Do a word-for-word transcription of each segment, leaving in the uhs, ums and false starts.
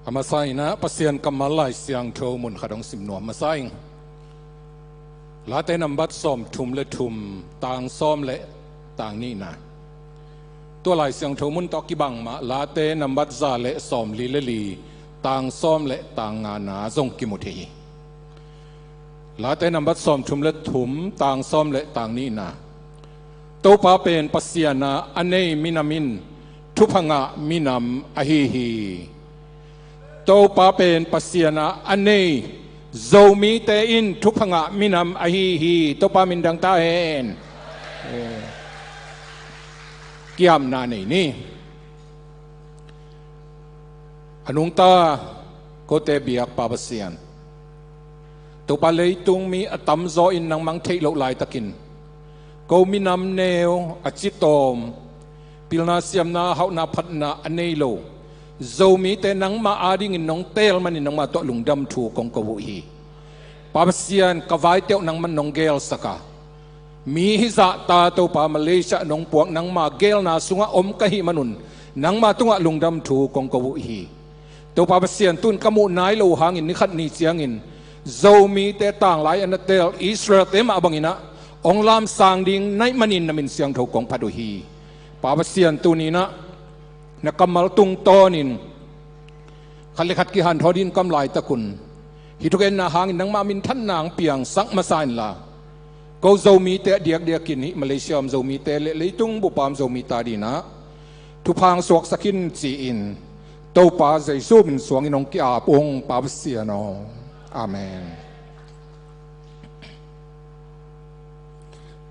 A masa in ah Pasian kammal Lai Siangtho mun khat hong sim nuam masa ing. Late nambat sawmthum le thum, tang sawm le tang nihna. Tua Lai Siangtho mun tawh kibang mah Late nambat za le sawmli le li, tang sawm le tang ngana zong kimu thei hi. Late nambat sawmthum le thum, tang sawm le tang nihna. Topa pen Pasian a a nei minam in thupha ngah minam ahi hi. Topa pen Pasian a a nei Zomite in thupha ngah minam ahi hi. Topa min thang ta hen. Kiamna nei ni. A nungta kote biak Pa Pasian, Topa, leitung mi a tamzaw in nangmah hong theih loh laitakin, ko minam neu a citawm, pilna siamna hauhna phatna a nei lo Zomite nangmah adingin nong teel manin nangmah tawh lungdam thu kong ko uh hi. Pa Pasian, ka vaiteuh nangmah nong geelsak a, mi hizahta Topa Malaysia nong puak nangma geelna sungah om ka hih manun nangma tungah lungdam thu kong ko uh hi. Topa Pasian, tun ka muh nai lo hangin ni khat ni ciangin Zomite tanglai a na teel Israelte mah bangin ah hong lamsang ding na hih manin na min siangtho kong phat uh hi. Pa Pasian, tuni-in ah na kammal tungtawnin khat le khat kihanthawn ding ka om laitakun, hih thugenna hangin nangmah minthanna hong piangsak masa inla, ko Zomite a diakdiakin hih Malaysia om Zomite le leitung bupa om Zomite adingin ah thupha hong suaksak in ci-in Topa Jesu min suangin hong ki-ap ung, Pa Pasian aw. Amen.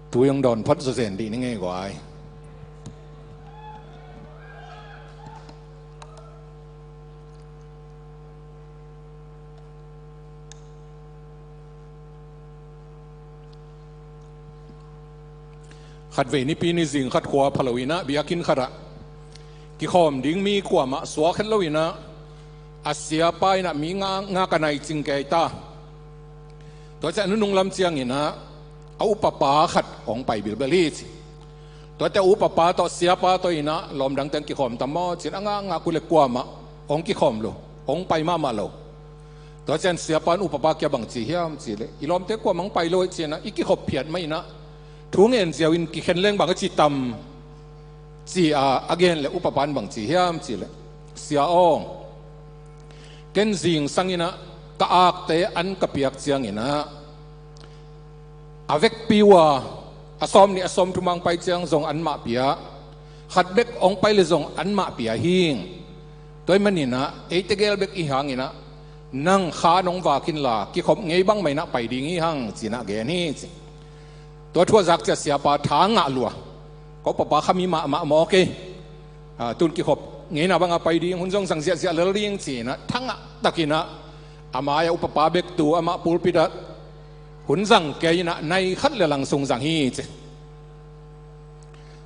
Tui hong dawn phot zawzen dih ni ngei guai. Khatvei nipi ni zing khat khua pha lo-in ah biakinn khatah kikhawm ding mi kuamah suak het lo-in ah, a siapa in ah mi nga, nga ka nai cing kei ta. Tua ciang a nunung lam ciangin ah a upapa khat hong pai bilbel hi ci. Tuate a upapa tawh siapa tawh in ah lawm dangte hong kikhawm tam maw ci-in a ngakngak uh leh kuamah hong kikhawm lo, hong pai mahmah lo. Tua ciang siapa in upapa kiang bang ci hiam cih leh, i lawmte kuamah hong pai lo hi ci-in ah i kikhop phiat mah in ah thu ngen ziau in kikhen leng bang a ci tam, ci-a a gen leh upapa in bang ci hiam cih leh, Sia aw, ken zingsang in ah ka akte an ka piak ciangin ah a vekpi uh a, a sawmnih a sawmthum hong pai ciang zong anmah pia, khat bek hong pai leh zong anmah pia hing. Tua ahih manin ah eite gel bek i hih hangin ah nang kha nong vak inla kikhop ngei bang mah in ah pai ding i hi hang ci-in ah gen hi ci. Tua thu a zak ciang siapa tha ngah lua. Ka upapa kha mi mahmah maw kei, a, tun kikhop ngeina bangah pai ding, hun zong zang ziahziah lel ding ci-in ah tha ngah takin ah a mai-ah upapa bek tu amah pulpit ah hun zang kei in ah nai khat le lang sung zang hi ci.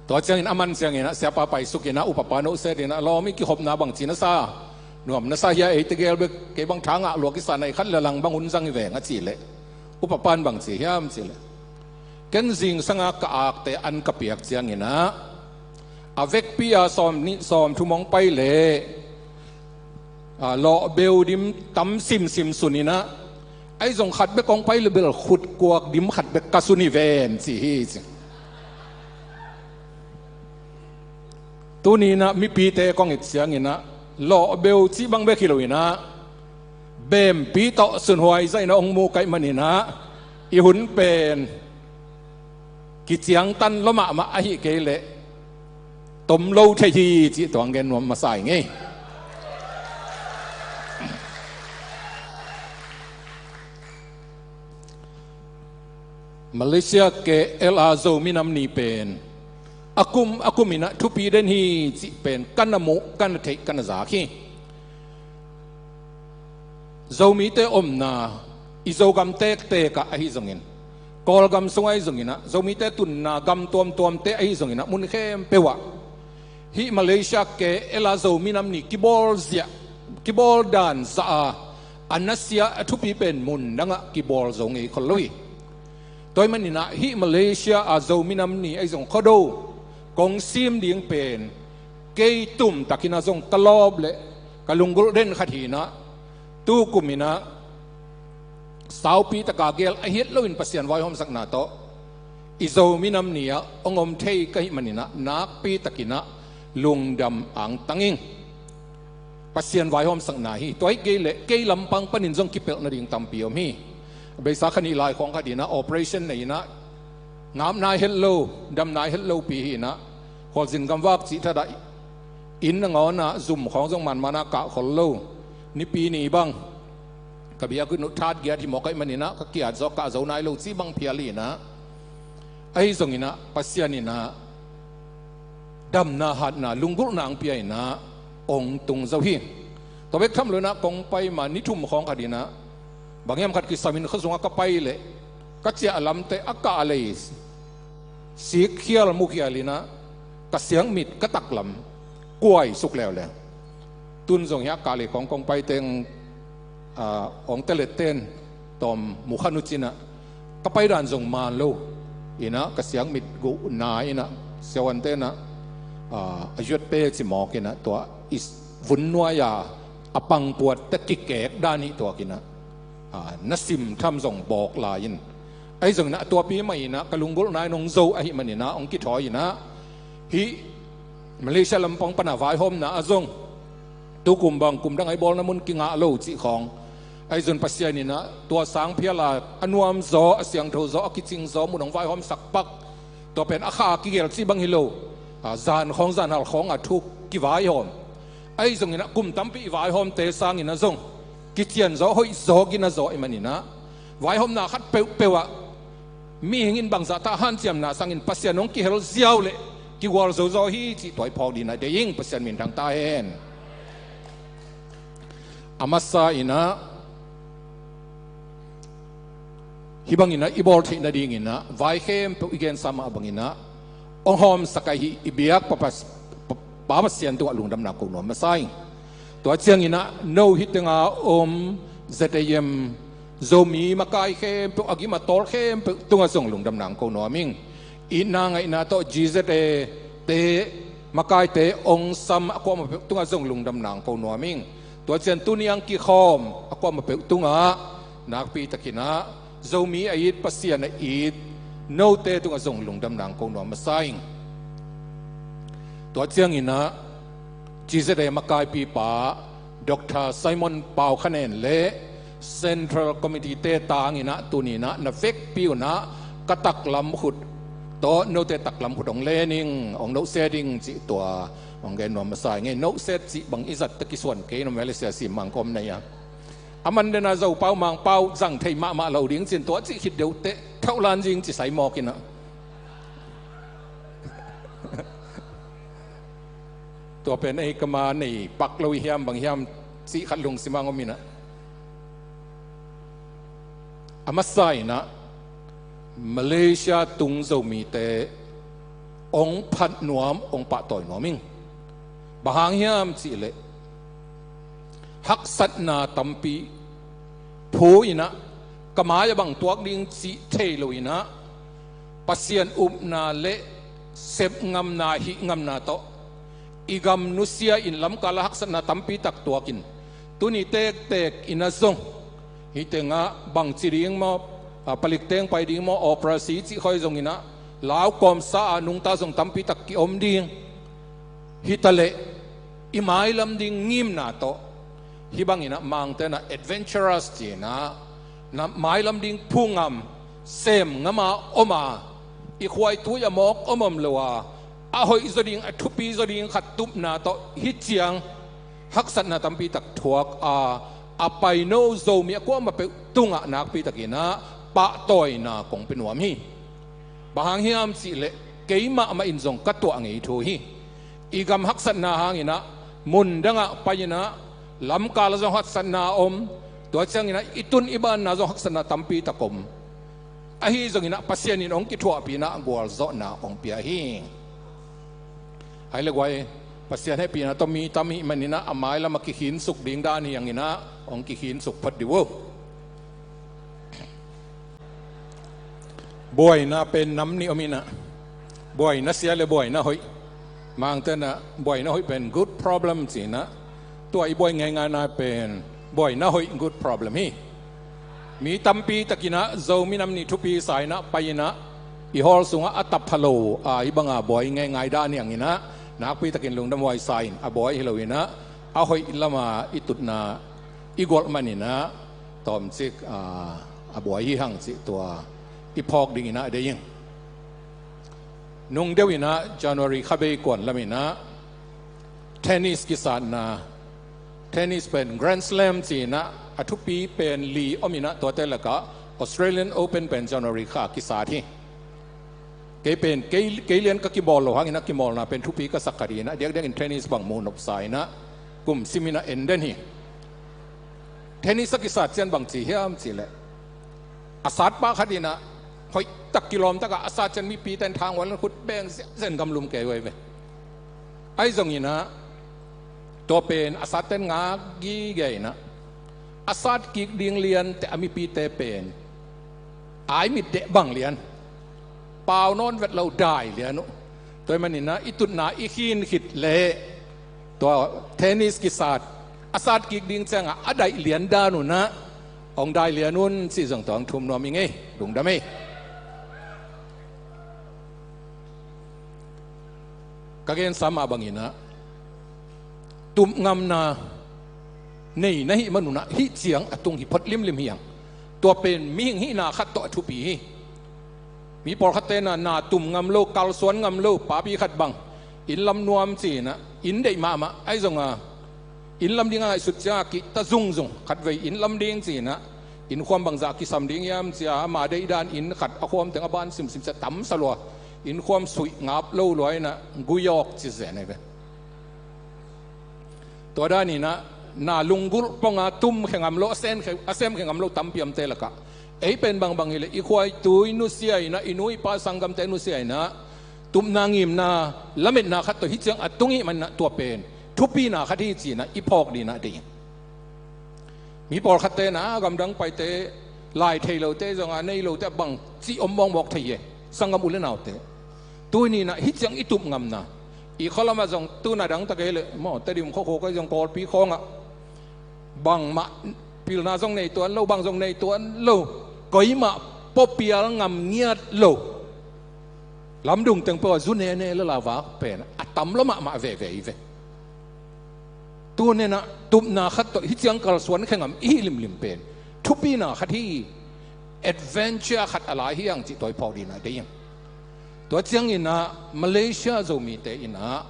Tua ciangin a man ciangin ah siapa paisuk in ah upapa nusia in ah, lawm, i kikhopna bang ci na sa? Nuam na sa hia, eite gel bek, kei bang tha ngah lua kisa, nai khat le lang bang hun zang hi veng a cih leh, upapa in bang ci hiam cih leh, ken zingsang a ka akte an ka piak ciangin ah a vekpi a sawmnih sawmthum hong pai leh, a, lawhbeu dim tam simsim sun in ah, ahi zong khat bek hong pai leh bel khutkuak dim khat bek ka sun hi ven ci hi ci. Tuni-in ah mipite kong it ciangin ah lawhbeu cih bang bek hi lo-in ah bempi tawh sunhuai zah in ah hong mu ka hih manin ah i hun pen kiciangtan lua mahmah ahih kei leh tom lo thei hi cih tua hong gen nuam masa ing ei. Malaysia K L a Zo minam ni pen a kum a kum in ah thupi den hi cih pen ka na muh, ka na theih, ka na zak hi. Zomite omna i Zogam tektek ah ahi zongin, Kawlgam sung ahi zongin ah, Zomite tunna gam tuamtuamte ahi zongin ah, mun khempeuh ah hih Malaysia K L a Zo minam ni kibawl zia, kibawl dan zah a, a nasia a thupi pen mun dangah kibawl zo ngei khol lo hi. Tua ahih manin ah hih Malaysia a Zo minam ni ahi zong Khuado kong sim ding pen kei tumtakin ah zong ka lawp leh Ka lunggulh den khat hi-in ah, tu kum in ah saupi taka gel a hiat loin Pasian vaihawmsakna tawh i Zo minam ni-ah hong om thei ka hih manin ah nakpi takin ah lungdam angtang ing. Pasian vaihawmsakna hi. Tua hi kei leh kei lampang panin zong kipelh nading tampi om hi. Beisa kha nih lai khawng khat in ah operation nei in ah ngap nai het lo, dam nai het lopi hi-in ah, khualzin gamvak cih thadah, inn nangawn ah zum khawng zong manman ah kah khol lo. Nipi ni bang ka biakinn uh that giat hi mawk ahih manin ah ka ki-at zaw, kah zo nai lo cih bang phial hi-in ah, ahi zongin ah Pasian in ah damna, hatna, lunggulhna hong pia in ah hong tung zo hi. Tua bek tham lo-in ah kong pai ma ni thum khawng khat in ah, bang hiam khat kisam in khuasung ah ka pai leh ka ciah lamte a kah lei sikkhial mukhial in ah ka siangmit, ka taklam kuai suk leuleu. Tun zong hiah kah lei khawng kong pai teng, ah, hong telet ten tawm mukha nucin ah ka pai dan zong man lo in ah ka siangmit guh na in ah siavuante in ah, ah, a yuat pe ci mawk in ah tua i vun nuai-a a pangpuat tawh kikek dan hi tuak in ah, ah, na sim tham zong bawk lai in. Ahi zongin ah a tuapi mah in ah ka lunggulhna in hong zo ahih manin ah hong kithawi in ah, hih Malaysia lampang pan a vaihawmna ah zong tu kum bang kum dang a i bawlna mun kingah lo cih khawng. Ahi zong Pasian in ah tua sang phial a, a nuam zaw, a siangtho zaw, a kicing zaw mun hong vaihawmsak pak. Tua pen a kha a kigel cih bang hi lo, ah, zan khawng, zan hal khawng a thu kivaihawm. Ahi zongin ah kum tampi i vaihawmte sangin ah zong kician zaw, hoih zaw, gina zaw ahih manin ah vaihawmna khat peuhpeuh ah mihing in bangzah tah hanciamna sangin Pasian hong kihel ziau leh kigual zo zaw hi cih tua i phawk dingin ah deih ing. Pasian min thang ta hen. A masa in ah, hih bangin ah i bawl theih nadingin ah vai khempeuh i gensa mah bangin ah hong hawmsak ahi i biak Pa, Pa, Pa, Pa Pasian tungah lungdamna ko nuam masa ing. Tua ciangin ah no hih tenga om Z A M Zomi makai khempeuh, a gim a tawl khempeuh tungah zong lungdamna ko nuam ing. Itna ngaihna tawh G Z A te makaite hong sam a kuamah peuh tungah zong lungdamna ko nuam ing. Tua ciang tuni-a hong kikhawm a kuamah peuh tungah nakpi takin ah Zomi a it, Pasian a it note tungah zong lungdamna ko nuam masa ing. Tua ciangin ah G Z A makaipipa Doctor Simon Pau Khanen le Central Committee te tangin ah tuni-in ah na vekpi un ah ka taklam khut tawh note taklam khut hong len ing, hong nohset ing cih tua hong gen nuam masa ing. Nohset cih bang i zat tawh kisuan kei, no Malaysia sim mang kawm nei a, a man den a Zopau Mangpau zang thei mahmah lo ding cin, tua cih khit deuh teh thauhlan zing ci sai mawk in ah. Tua pen ei ka ma nei pak lo i hiam bang hiam cih khat lungsim ah hong om in ah. A masa in ah Malaysia tung Zomite hong phat nuam, hong pahtawi nuam ing. Bang hang hiam cih leh haksatna tampi phu in ah, ka mai-ah bang tuak ding cih thei lo in ah, Pasian upna le sepngamna, hihngamna tawh i gam nusia in lamkal ah haksatna tampi tak tuak in, tuni tektek in ah zong hih tengah bangci ding maw, a, palik teng pai ding maw, operasi cih khawng zong in ah, lau kawmsa a nungta zong tampi tak kiom ding. Hi ta leh i mailam ding ngimna tawh, hih bangin ah Mangte in ah adventurous ci-in ah, na mailam ding phu ngam, sem ngam a om a, i khuaitui a mawk om om lo a, a hoih zaw ding, a thupi zaw ding khat tupna tawh hih ciang haksatna tampi tak thuak a, a paino Zomi a kuamah peuh tungah nakpi takin ah pahtawina kong pia nuam hi. Bang hang hiam cih leh keimah mah in zong ka tuah ngei thu hi. I gam haksatna hangin ah mun dangah pai in ah, lamkal ah zong haksatna om, tua ciangin ah i tun i banna zong haksatna tampi tak om. Ahi zongin ah Pasian in hong kithuahpih in ah gualzawhna hong pia hi. Hai le guai, Pasian hehpihna tawh mi tam hih manin ah a mailam ah kikhinsuk ding dan hi hangin ah hong kikhinsuk phot dih uh. Buaina pen nam nih om in ah, buaina sia le buaina hoih. Mangte in ah buaina hoih pen good problem ci-in ah, Tua i buai ngeingaina pen buaina hoih, good problem hi. Mi tampi takinah Zomi Nam Ni thupi sa inah pai inah i hall sungah a tap pha lo a, i banga buai ngeingai dan hiang inah nakpi takin lungdam huai sa in, a buai hi lo inah a hoih lama i tutna i gualh man inah tawmcik a, a buai hi hang cih tua i phawk ding inah deih ing. Nung deuh inah January kha bei kuan lam inah tennis kisatna, tennis pen Grand Slam ci inah a thupi pen li om inah tuate lakah Australian Open pen January kha kisat hi. Kei pen kei, kei lian ka kibawl lo hang inah kimawlna pen thupi ka sak kha ding inah diakdiakin tennis bang muh nopsa inah kum sim inah en den hi. Tennis a kisat ciang bang ci hiam cih leh a satpa khat inah hoihtak kilawm takah a sat ciang mipite in thang hual in khut beng ziahziah in gamlum kei huai ve. Ahi zong inah tua pen a satte in ngak gige inah a sat kik ding liante a mipite pen ai mit deh bang lian, pau nawn vet lo dai lian uh. Tua ahih man inah i tutna i khin khit leh tua tennis kisat a sat kik ding ciangah a daih lian dan un ah hong dai lian un cih zong tua hong thum nuam ing ei. Lungdam ei. Ka gensa mah bang inah tupngamna nei na hih man un ah hih ciang a tung hi phot limlim hi hang. Tua pen mihing hihna khat tawh a thupi hi. Mi pawlkhatte na, na tum ngam lo, kalsuan ngam lo, papi khat bang inn lam nuam ci inah inn deih mahmah, ahi zong a inn lam ding a ngaihsut ciang a kihta zungzung, khatvei inn lam ding ci inah innkhuam bangzah kisam ding hiam ci a, ama deih dan inn khat a khuam teng a ban simsim ciah tamsa lua, innkhuam suih ngap lo lua inah gui awk ci zen ahi ve. Tua dan inah na lunggulh ponga tum khe ngam lo, a sem khe, a sem khe ngam lo tampi omte lakah ei pen bangbang hileh i khuaitui nusia inah, i nu i pa sanggamte nusia inah tupna ngimna lametna khat tawh hih ciang a tung hih man inah tua pen thupina khat hi ci inah i phawk ding inah deih ing. Mi pawlkhatte na gamdang paite lai thei lote zong a nei lote a bang cih om mawkmawk thei hi. Sanggam u le naute, tuni inah hih ciang i tup ngamna i khualamah zong tuna dangtak ei leh maw, Tedim khuakhua kai zong Kawlpi khawngah bangmah pilna zong nei tuan lo, bang zong nei tuan lo, koimah puapial ngam ngiat lo, lamdung teng peuh a zu nene le lavak pen a tam lo mahmah veve hi ve. Tuni inah tupna khat tawh hih ciang kalsuan khe ngam i hih limlim pen thupina khat hi. Adventure khat a lai hi hang cih tua i phawk ding inah deih ing. Tua ciang inah Malaysia Zomite inah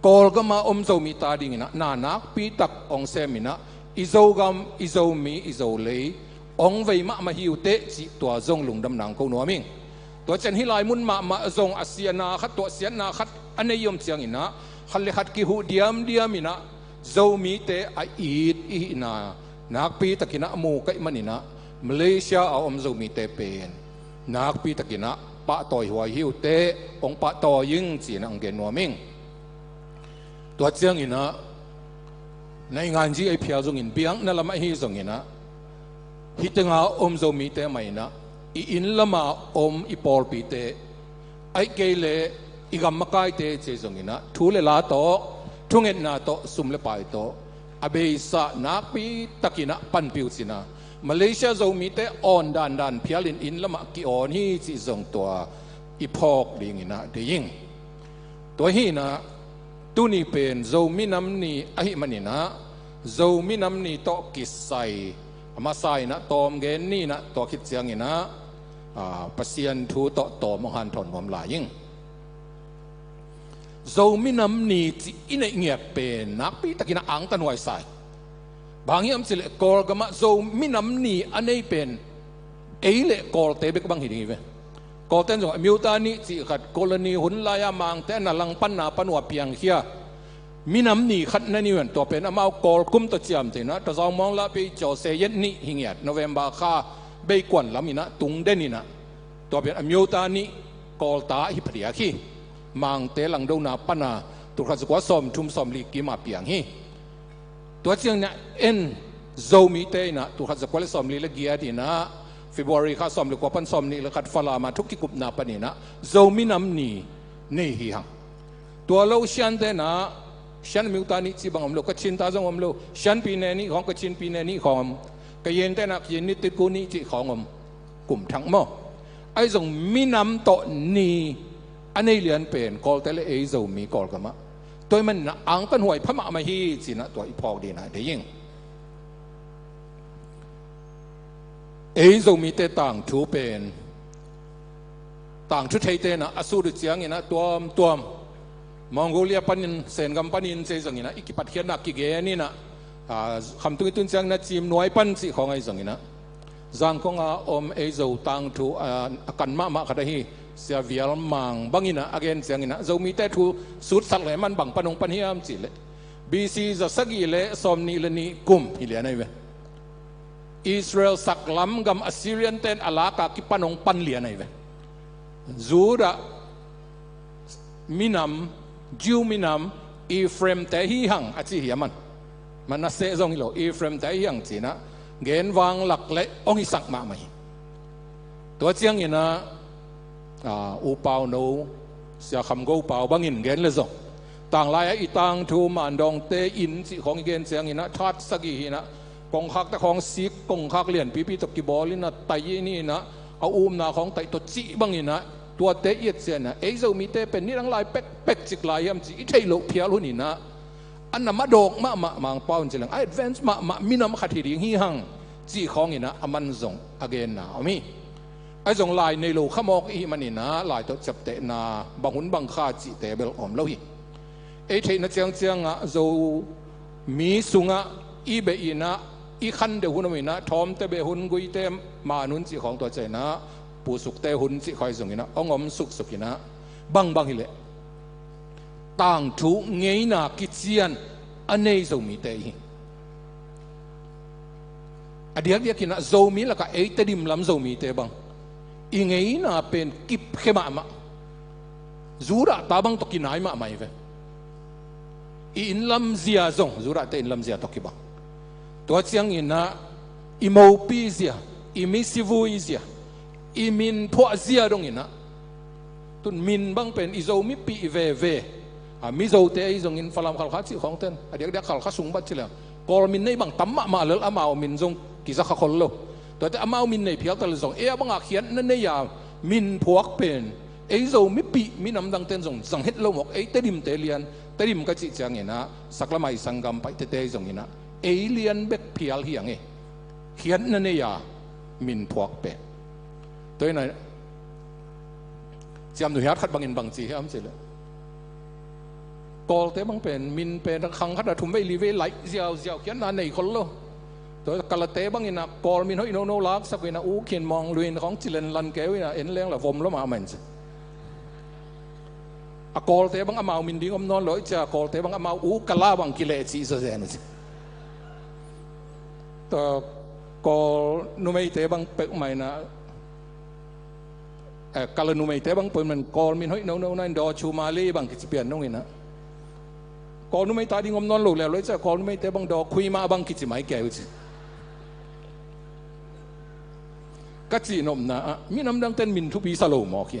Kawlgam a om Zomi ta ding inah na nakpi tak hong sem inah i Zogam, i Zomi, i Zolei hong vei mahmah hi uh teh cih tua zong lungdam nang ko nuam ing. Tua ciang hih lai mun mahmah zong a siatna khat tawh siatna khat a nei om ciang inah khat le khat kihuh diamdiam inah Zomite a it i hihna nakpi tak inah a mu ka hih man inah Malaysia a om Zomite pen nakpi tak inah pahtawi huai hi uh teh hong pahtawi ing ci inah hong gen nuam ing. Tua ciang inah na i nganzi ei phial zongin biakna lam ahi zong inah hih tenga om Zomite mah inah i inn lama om i pawlpite, ahih kei leh i gam makaite ci zong inah thu le la tawh, thungetna tawh, sum le pai tawh a beisa nakpi tak inah panpih uh ci inah Malaysia Zomite awn dandan phial in inn lamah ki-awn hi cih zong tua i phawk ding inah deih ing. Tua hi inah tuni pen Zomi Nam Ni ahih man inah Zomi Nam Ni tawh kisai a masa inah tawm gen ni inah tua khit ciang inah, ah, Pasian thu tawh tawm hong hanthawn nuam lai ing. Zomi Nam Ni cih i neih ngiat pen nakpi tak inah angtan huai sa hi. Bang hiam cih leh Kawlgam ah Zomi Nam Ni a nei pen ei le Kawlte bek bang hi ding hi ve. Kawlten zong a မြို့သားနေ့ cih khat colony hun lai-a Mangte a na langpanna pan uh a piangkhia minam ni khat na nei uh hen. Tua pen amau Kawl kum tawh ciamteh inah Tazawng Muang Lah Pei Caw Se Yet Ni hi ngiat, November kha bei kuan lam inah tung den inah tua pen a မြို့သားနေ့ Kawlta hi phadiak hi. Mangte langdona pana tulkhat zakua sawmthum sawmli kim a piang hi. Tua ciang inah en Zomite inah tulkhat zakua le sawmli le giat inah February kha sawm le kua pan sawmnih le khat Falam a thu kikupna pan inah Zomi Nam Ni nei hi hang. Tua lo siante inah Shan miuta nih cih bang om lo, Kachin ta zong om lo. Shanpi ne nih khawng, Kachinpi ne nih khawng om. Kayin te na Kayin ni, Tikku nih cih khawng om. Kum thak maw. Ahi zong minam tawh ni a nei lian pen Kawlte le ei Zomi Kawlgam ah. Tua ahih manin ah angtanhuai pha mahmah hi ci-in ah tua i phawk ding ah deih ing. Ei Zomite tangthu pen, tangthu theite in ah a sut uh ciangin ah tuamtuam Mongolia panin, Sengam panin ci zongin ah i kipatkhiatna kigen in ah, ah, Khamtung i tun ciangin ah Ciimnuai pan cih khawng ahi zongin ah, Zangkong a om ei Zo tangthu, ah, a kan mahmah khat ahi Sia Vial Mang bangin ah a gen ciangin ah, Zomite thu sutsak leh man bang pan hong pan hiam cih leh, B C za sagih le sawmnih le nih kum hi lian ahi ve. Israel saklam gam Assyrian ten a lak a kipan hong pan lian ahi ve. Judah minam, Jew minam, Ephraim te hi hang a ci hi a man. Manasseh zong hi lo, Ephraim te hi hang ci-in ah gen vang lak leh hong hisak mahmah hi. Tua ciangin ah, ah, U Pau No, Sia Kham Go Pau bangin gen leh zong, tanglai ah i tangthu Mandawngte inn cih khawng i gen ciangin ah, that sagih hi-in ah, kongkhakte khawng sik, kongkhak lianpipi tawh kibawl in ah, tai in ah, a umna khawng taih tawh cih bangin ah, tuate i et ciangin ah, ei Zomite pen nidang lai pekpek cik lai hiam cih i theih loh phial hun in ah, a na madawk mahmah, Mangpau in ci leng a advance mahmah minam khat hi ding hi hang cih khawngin ah a man zong a genna om hi. Ahi zong lai nei lo khamawk i hih manin ah lai tawh ciaptehna bang hun bang kha cihte bel om lo hi. Ei theihna ciangciang ah Zomi sungah i beh in ah, i khan deuh hun om in ah, Thawmte beh hun, Guite man hun cih khawng, tua ciangin ah Pu Sukte hun cih khawng ahi zongin ah hong om suksuk in ah, bangbang hi leh tangthu ngeina kician a nei Zomite i hi. A diakdiak in ah Zomi lakah ei Tedim lam Zomite bang i ngeina pen kipkhia mahmah. Judah ta bang tawh kinai mahmah hi ve. I inn lamzia zong Judahte inn lamzia tawh kibang. Tua ciangin ah i mopi zia, i misivui zia, i minphuah zia dongin ah, tun min bang pen i Zo mipih veve, a, Mizote ahi zongin Falam, Khalkha cih khawngten, a diakdiak Khalkha sung bat ci leng, Kawl min nei bang tam mahmah lel, amau min zong kiza kha khol lo. Tuate amau min nei phial ta leh zong, ei a bangah khiatna nei a minphuak pen ei Zo mipih minam dangten zong zang het lo mawk, ei Tedimte lian, Tedim ka cih ciangin ah saklamai sanggam Paite te ahi zongin ah ei lian bek phial hi hang e. Khiatna nei a minphuak pen. Tua in ah Ciamnuih Hat khat bangin bang ci hiam cih leh, Kawlte bang pen min pen khang khat ah thum vei li vei laih ziauziau, khiatna nei khol lo. Tua Kalate bangin ah Kawl min hoih nono laksak uh in ah, U Khin Maung Hlwin khawng ci lenlan kei uh in ah, en leng lah vom lo mahmah in ci. A Kawlte bang amau min ding om nawn lo, i cia Kawlte bang amau U Kala bang kileh cih zazen uh ci. Tua Kawl numeite bang peuhmah in ah, eh, Kala numeite bang peuhmah in Kawl min hoih nono na in Daw Chu Ma Li bang kici pian nung in ah, Kawl numei ta ding om nawn lo leuleu, i cia Kawl numeite bang Daw Khui Ma bang kici mai kei uh ci. Ka cihnopna ah, minam dangten min thupi sa lo mawk hi.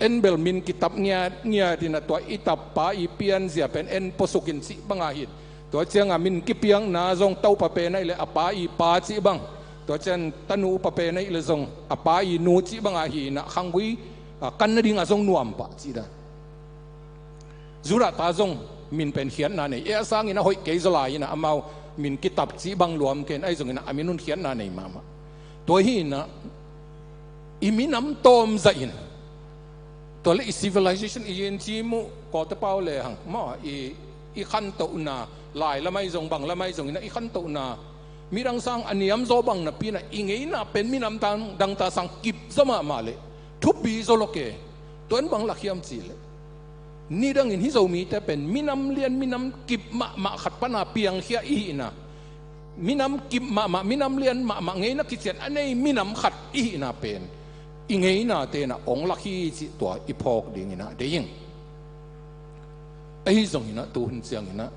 En bel min kitap ngiatngiat in ah, tua i tappa i pianzia pen en puasukin cih bang ahi. Tua ciangah min kipiakna zong Topa pen ahih leh a pa i pa cih bang. Tua ciang tanu upa pen ahih leh zong a pa i nu cih bang ahi in ah, khanggui, a, kan nading ah zong nuam pah cih dan. Judah ta zong min pen khiatna nei. Ei a sangin a hoih kei zaw lai in ah, amau min kitap cih bang luam kei in, ahi zongin ah a min un khiatna nei mahmah. Tua hi in ah i minam tawm zah in, tua leh i civilization, i yin ci muh, Kawltepa uh lehang maw, i, i khantohna, lai lam ahi zong, bang lam ahi zongin ah i khantohna, midang sang a niam zaw bang napi in ah i ngeina pen minam dang, dangte sang kip zaw mahmah leh thupi zaw lo kei. Tua in bang lak hiam cih leh, nidangin hih Zomite pen minam lian, minam kip mahmah khat pana piangkhia i hihna, minam kip mahmah, minam lian mahmah, ngeina kician a nei minam khat i hihna pen i ngeinate in ah hong lak hi cih tua i phawk dingin ah deih ing. Ahi zongin ah tu hun ciangin ah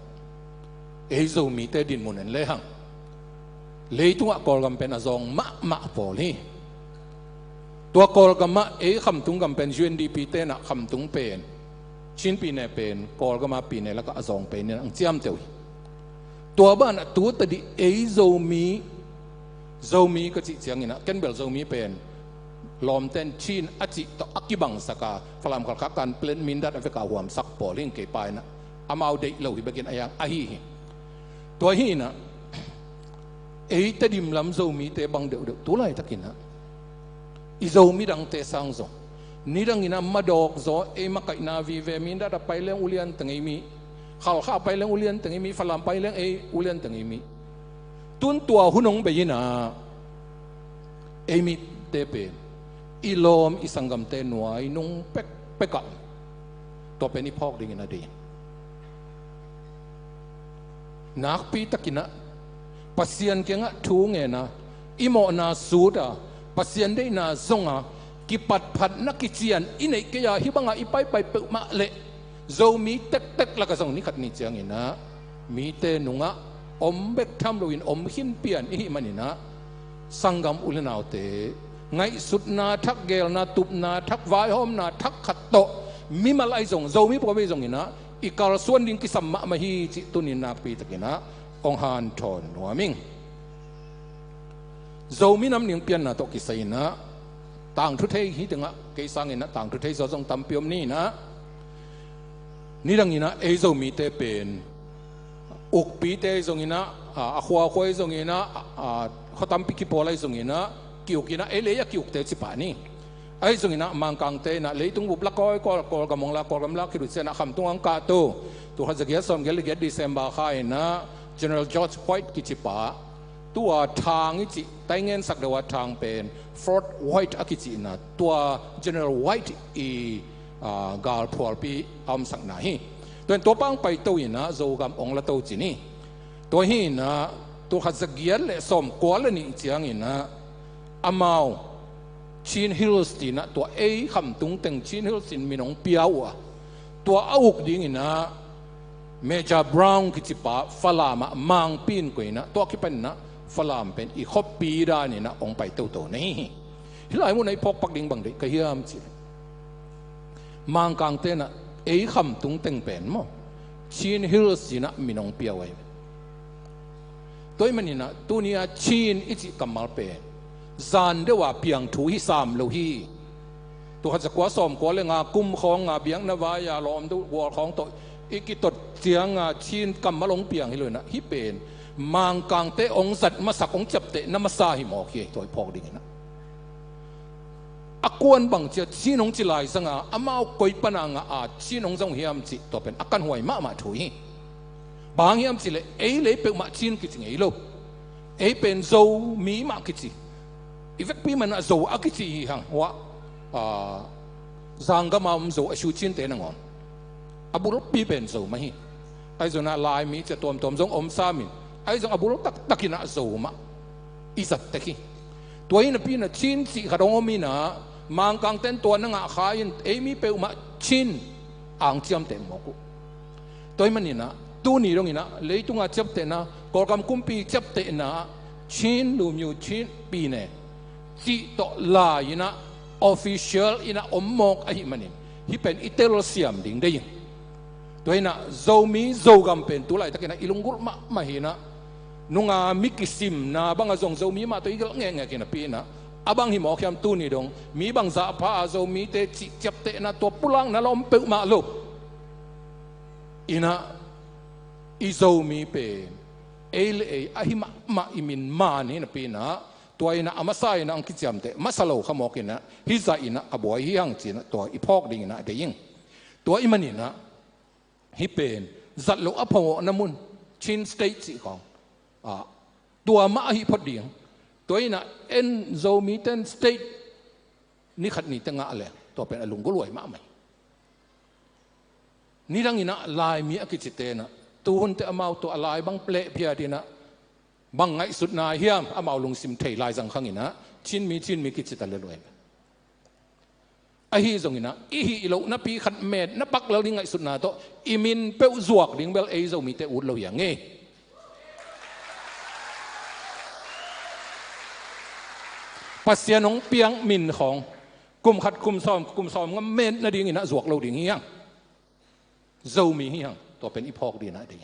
ei Zomite dinmun en lehang, leitungah Kawlgam pen a zawng mahmah pawl hi. Tua Kawlgamah ei Khamtung gam pen U N D P te in ah Khamtung pen Chin pine pen Kawlgama pine lakah a zawng pen in ang ciamteuh hi. Tua banah tu tadih ei Zomi, Zomi ka cih cianginah ken bel Zomi pen lawmten Chin a cih tawh a kibangsaka Falam Khalkha Kanpetlet Mindat a veka huamsak pawl hing kei pa inah amau deih lo hi bekin a yang ahi hi. Tua hinah ei Tedim lam Zomite bang deuhdeuh tu laitakinah i Zomi dangte sang zong nidanginah madawk zaw ei makaihna vive Mindat a pai leng ulian teng ei mi, Khalkha a pai leng ulian teng ei mi, Falam pai leng ei ulian teng ei mi. Tun tua hun hong bei inah ei mite pen i lawm i sanggamte nuai nung pekpekah tua pen i phawk dingin a deih. Nakpi takinah Pasian kiangah thu ngena i mawhna suta Pasian deihna zonga kipatphatna kician i neih kei a hih banga i paipai peuhmah leh Zomi tektek lakah zong nikhat ni cianginah mite nungah om bek tham loin om khin pian i hih maninah sanggam u le naute ngaihsutna thak, gelna, tupna thak, vaihawmna thak khat tawh mimal ahi zong, Zomi pawlpi zonginah i kalsuan ding kisam mahmah hi cih tunin nakpi takinah hong hanthawn nuam ing. Zomi nam ning pianna tawh kisai inah tangthu thei hi tengah kei sanginah tangthu thei zaw zong tampi om ni inah nidanginah ei Zomite pen ukpite ahi zonginah a, a khuakhua ahi zonginah a, a, khua tampi kipawl ahi zonginah ki-uk inah ei lei a ki-ukte cipah ni. Ahi zonginah Mangkangte inah leitung bup lak awi Kawl, Kawlgam hong lak, Kawlgam lak khit uh cianah Khamtung hong kahto tul khat zagiat sawmgiat le giat December kha inah General George White kicipa, tua thang i cih taingen sak deuh a thang pen Fort White a kicihna, tua General White i a, galphualpi a omsakna hi. Tua in tua pang paito inah Zogam ong lato ci ni. Tua hi inah tul khat zagiat le sawmkua le nih cianginah amau Chin Hills tinah tua ei Khamtung teng Chin Hills in min ong pia uh a, tua a uk dinginah Major Brown kicipa Falam ah Mangpi in koinah tua kipaninah Falam pen i khuapi daninah ong pai toto na hi hi. Hih lai munah i phawkpak ding bang deih ka hiam cih leh Mangkangte inah ei Khamtung teng pen maw Chin Hills cinah min ong pia uh ahi. Tua ahih maninah tuni-a Chin i cih kammal pen zan deuh a piang thu hi sam lo hi. Tul khat zakua sawmkua le nga kum khawng a biakna vai-a lawm deuh gual khawng tawh i kitot cianga Chin kammal ong piang hi lo inah hih pen Mangkangte ong zat masak ong ciaptehna masa hi mawk hi. Tua i phawk dinginah a kuan bang cia Chin hong ci lai zanga amau koi pana ngah a Chin hong zong hiam cih tua pen a kanhuai mahmah thu hi. Bang hiam cih leh ei lei peuhmah Chin kici ngei lo. Ei pen Zomi mah kici. I vekpi manah Zo a kici hi hang uah, a, zanggam a om Zo a shu Chinte nangawn a bulpi pen Zo mah hi. Ahi zonginah Laimi cia tuamtuam zong om samin ahi zong a bul taktakinah Zo mah i zat tek hi. Tua hi napi inah Chin cih khat hong om inah Mangkangten tua na ngah kha in ei mi peuhmah Chin ang ciamteh mawk uh. Tua ahih maninah tuni donginah leitunga ciaptehna Kawlgam kumpi ciaptehna Chin lumyo Chin pine cih tawh lai inah official inah om mawk ahih manin hih pen i telsiam ding deih ing. Tua hinah Zomi Zogam pen tu laitakinah i lunggulh mahmah hinah nunga mi kisimna banga zong Zomi mah tawh i gelh ngekngek hinapi inah a bang hi mawk hiam tuni dong mi bang zahpha a Zomite cih ciaptehna tua pulakna la om peuhmah lo. Inah i Zomi pen ei le ei ahi mahmah i min man hinapi inah tua inah a masa inah ang kiciamteh masa lo kha mawk inah hizah inah a buai hi hang cinah tua i phawk ding inah a deih ing. Tua i maninah hih pen zat loh a phawkna mun Chin State cih khawng ah tua mah ahi phot ding. Tua inah en Zomiten state ni khat nite ngah le tua pen a lunggulh huai mahmah hi. Nidang inah Laimi a kicite inah tuhunte amau tua a lai bang pleh phiat inah bang ngaihsutna hiam amau lungsim thei lai zang khang inah Chinmi Chinmi kicita le luai. Ahi zonginah i hih loh napi khat met na pak lo ding ngaihsutna tawh i min peuh zuak ding bel ei Zomite ut lo hi a ngei. Pasian hong piak min khawng kum khat kum sawm kum sawm nga met nadinginah zuak lo ding hi hang. Zomi hi hang. Tua pen i phawk ding ah dei.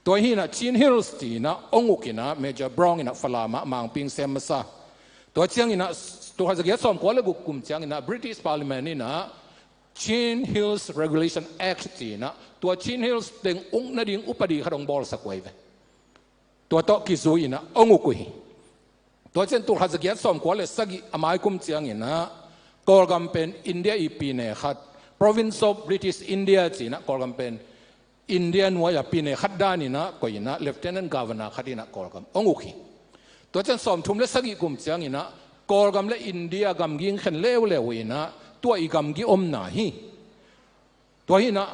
Tua hi in ah Chin Hills ci in ah ong uk in ah Major Brown in ah Falam ah mangpi sem masa. Tua ciang in ah tul khat za giat sawmkua le guk kum ciang in ah British Parliament in ah Chin Hills Regulation Act ci in ah tua Chin Hills teng uk nading upadi khat ong bawlsak uh ahi ve. Tua tawh kizui in ah ong uk uh hi. Tua ciang tul khat za giat sawmkua le sagih a mai kum ciang in ah Kawlgam pen India i pine khat, Province of British India ci in ah Kawlgam pen India nuai a pine khat dan in ah koih in ah Lieutenant Governor khat in ah Kawlgam ong uk hi. Tua ciang sawmthum le sagih kum ciang in ah Kawlgam le India gamgi ong khen leuleu in ah tua i gamgi omna hi. Tua hi in ah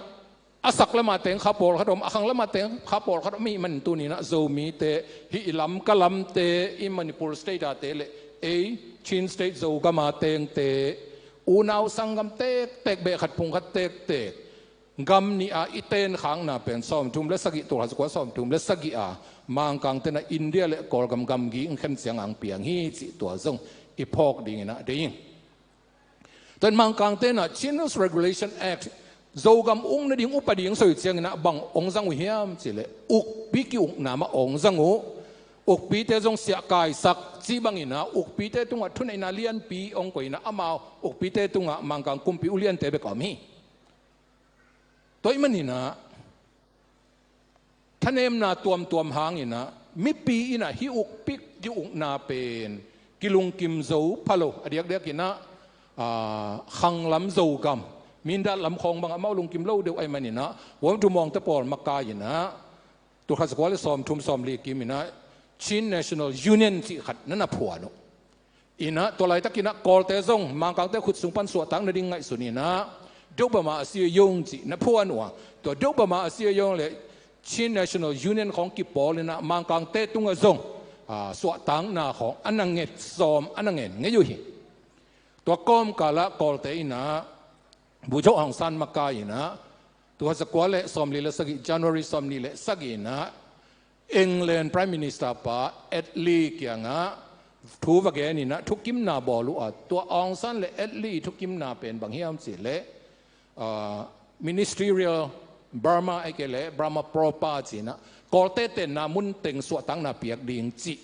a sak lamah teng kha pawlkhat om, a khang lamah teng kha pawlkhat om ahih manin tuni in ah Zomite, hih i Lamka lamte, i Manipur State a te le ei Chin State Zogam a tengte, unau sanggam tektek, beh khat phung khat tektek, gam nih a i tenkhakna pen sawmthum le sagih, tul khat za kua sawmthum le sagih a Mangkangte in ah India le Kawlgam gamgi ong khen ciang a ong piang hi cih tua zong i phawk ding in ah dei ing. Tua in Mangkangte in ah Chin Hills Regulation Act, Zogam uk nading upadi ong sawi ciang in ah bang ong zang uh hiam cih leh ukpi ki-ukna mah ong zang uh. Ukpite zong siah kaisak cih bang in ah ukpite tungah thuneihna lianpi ong koih in ah amau ukpite tungah Mangkang kumpi uliante bek a om hi. Tua ahih manin ah thanemna tuamtuam hang in ah mipi in ah hih ukpi ki-ukna pen kilungkim zo pha lo, a diakdiak in ah, aa, khanglam Zogam, Mindat lam khawng bang amau lungkim lo deuh ahih manin ah Wawm Tum Mawngte pawl makai in ah tul khat za kua le sawmthum sawmli kim in ah Chin National Union cih khat na na phuan uh. In ah tua laitak in ah Kawlte zong Mangkangte khut sung pan suahtak nading ngaihsun in ah Dukbama Asiyayung cih na phuan uh a, tua Dukbama Asiyayung le Chin National Union khawng kipawl in ah Mangkangte tungah zong, aa, suahtakna khawng a na nget sawm, a na ngen ngei uh hi. Tua kawmkal ah Kawlte in ah Bogyoke Aung San makai in ah tul khat za kua le sawmli le sagih, January sawmnih le sagih in ah England Prime Minister pa Attlee kiangah thu va gen in ah thukimna bawl uh a, tua Aung San le Attlee thukimna pen bang hiam cih leh, aa, Ministerial Burma ahih kei leh Burma Proper ci in ah Kawlte tenna mun teng suahtakna piak ding cih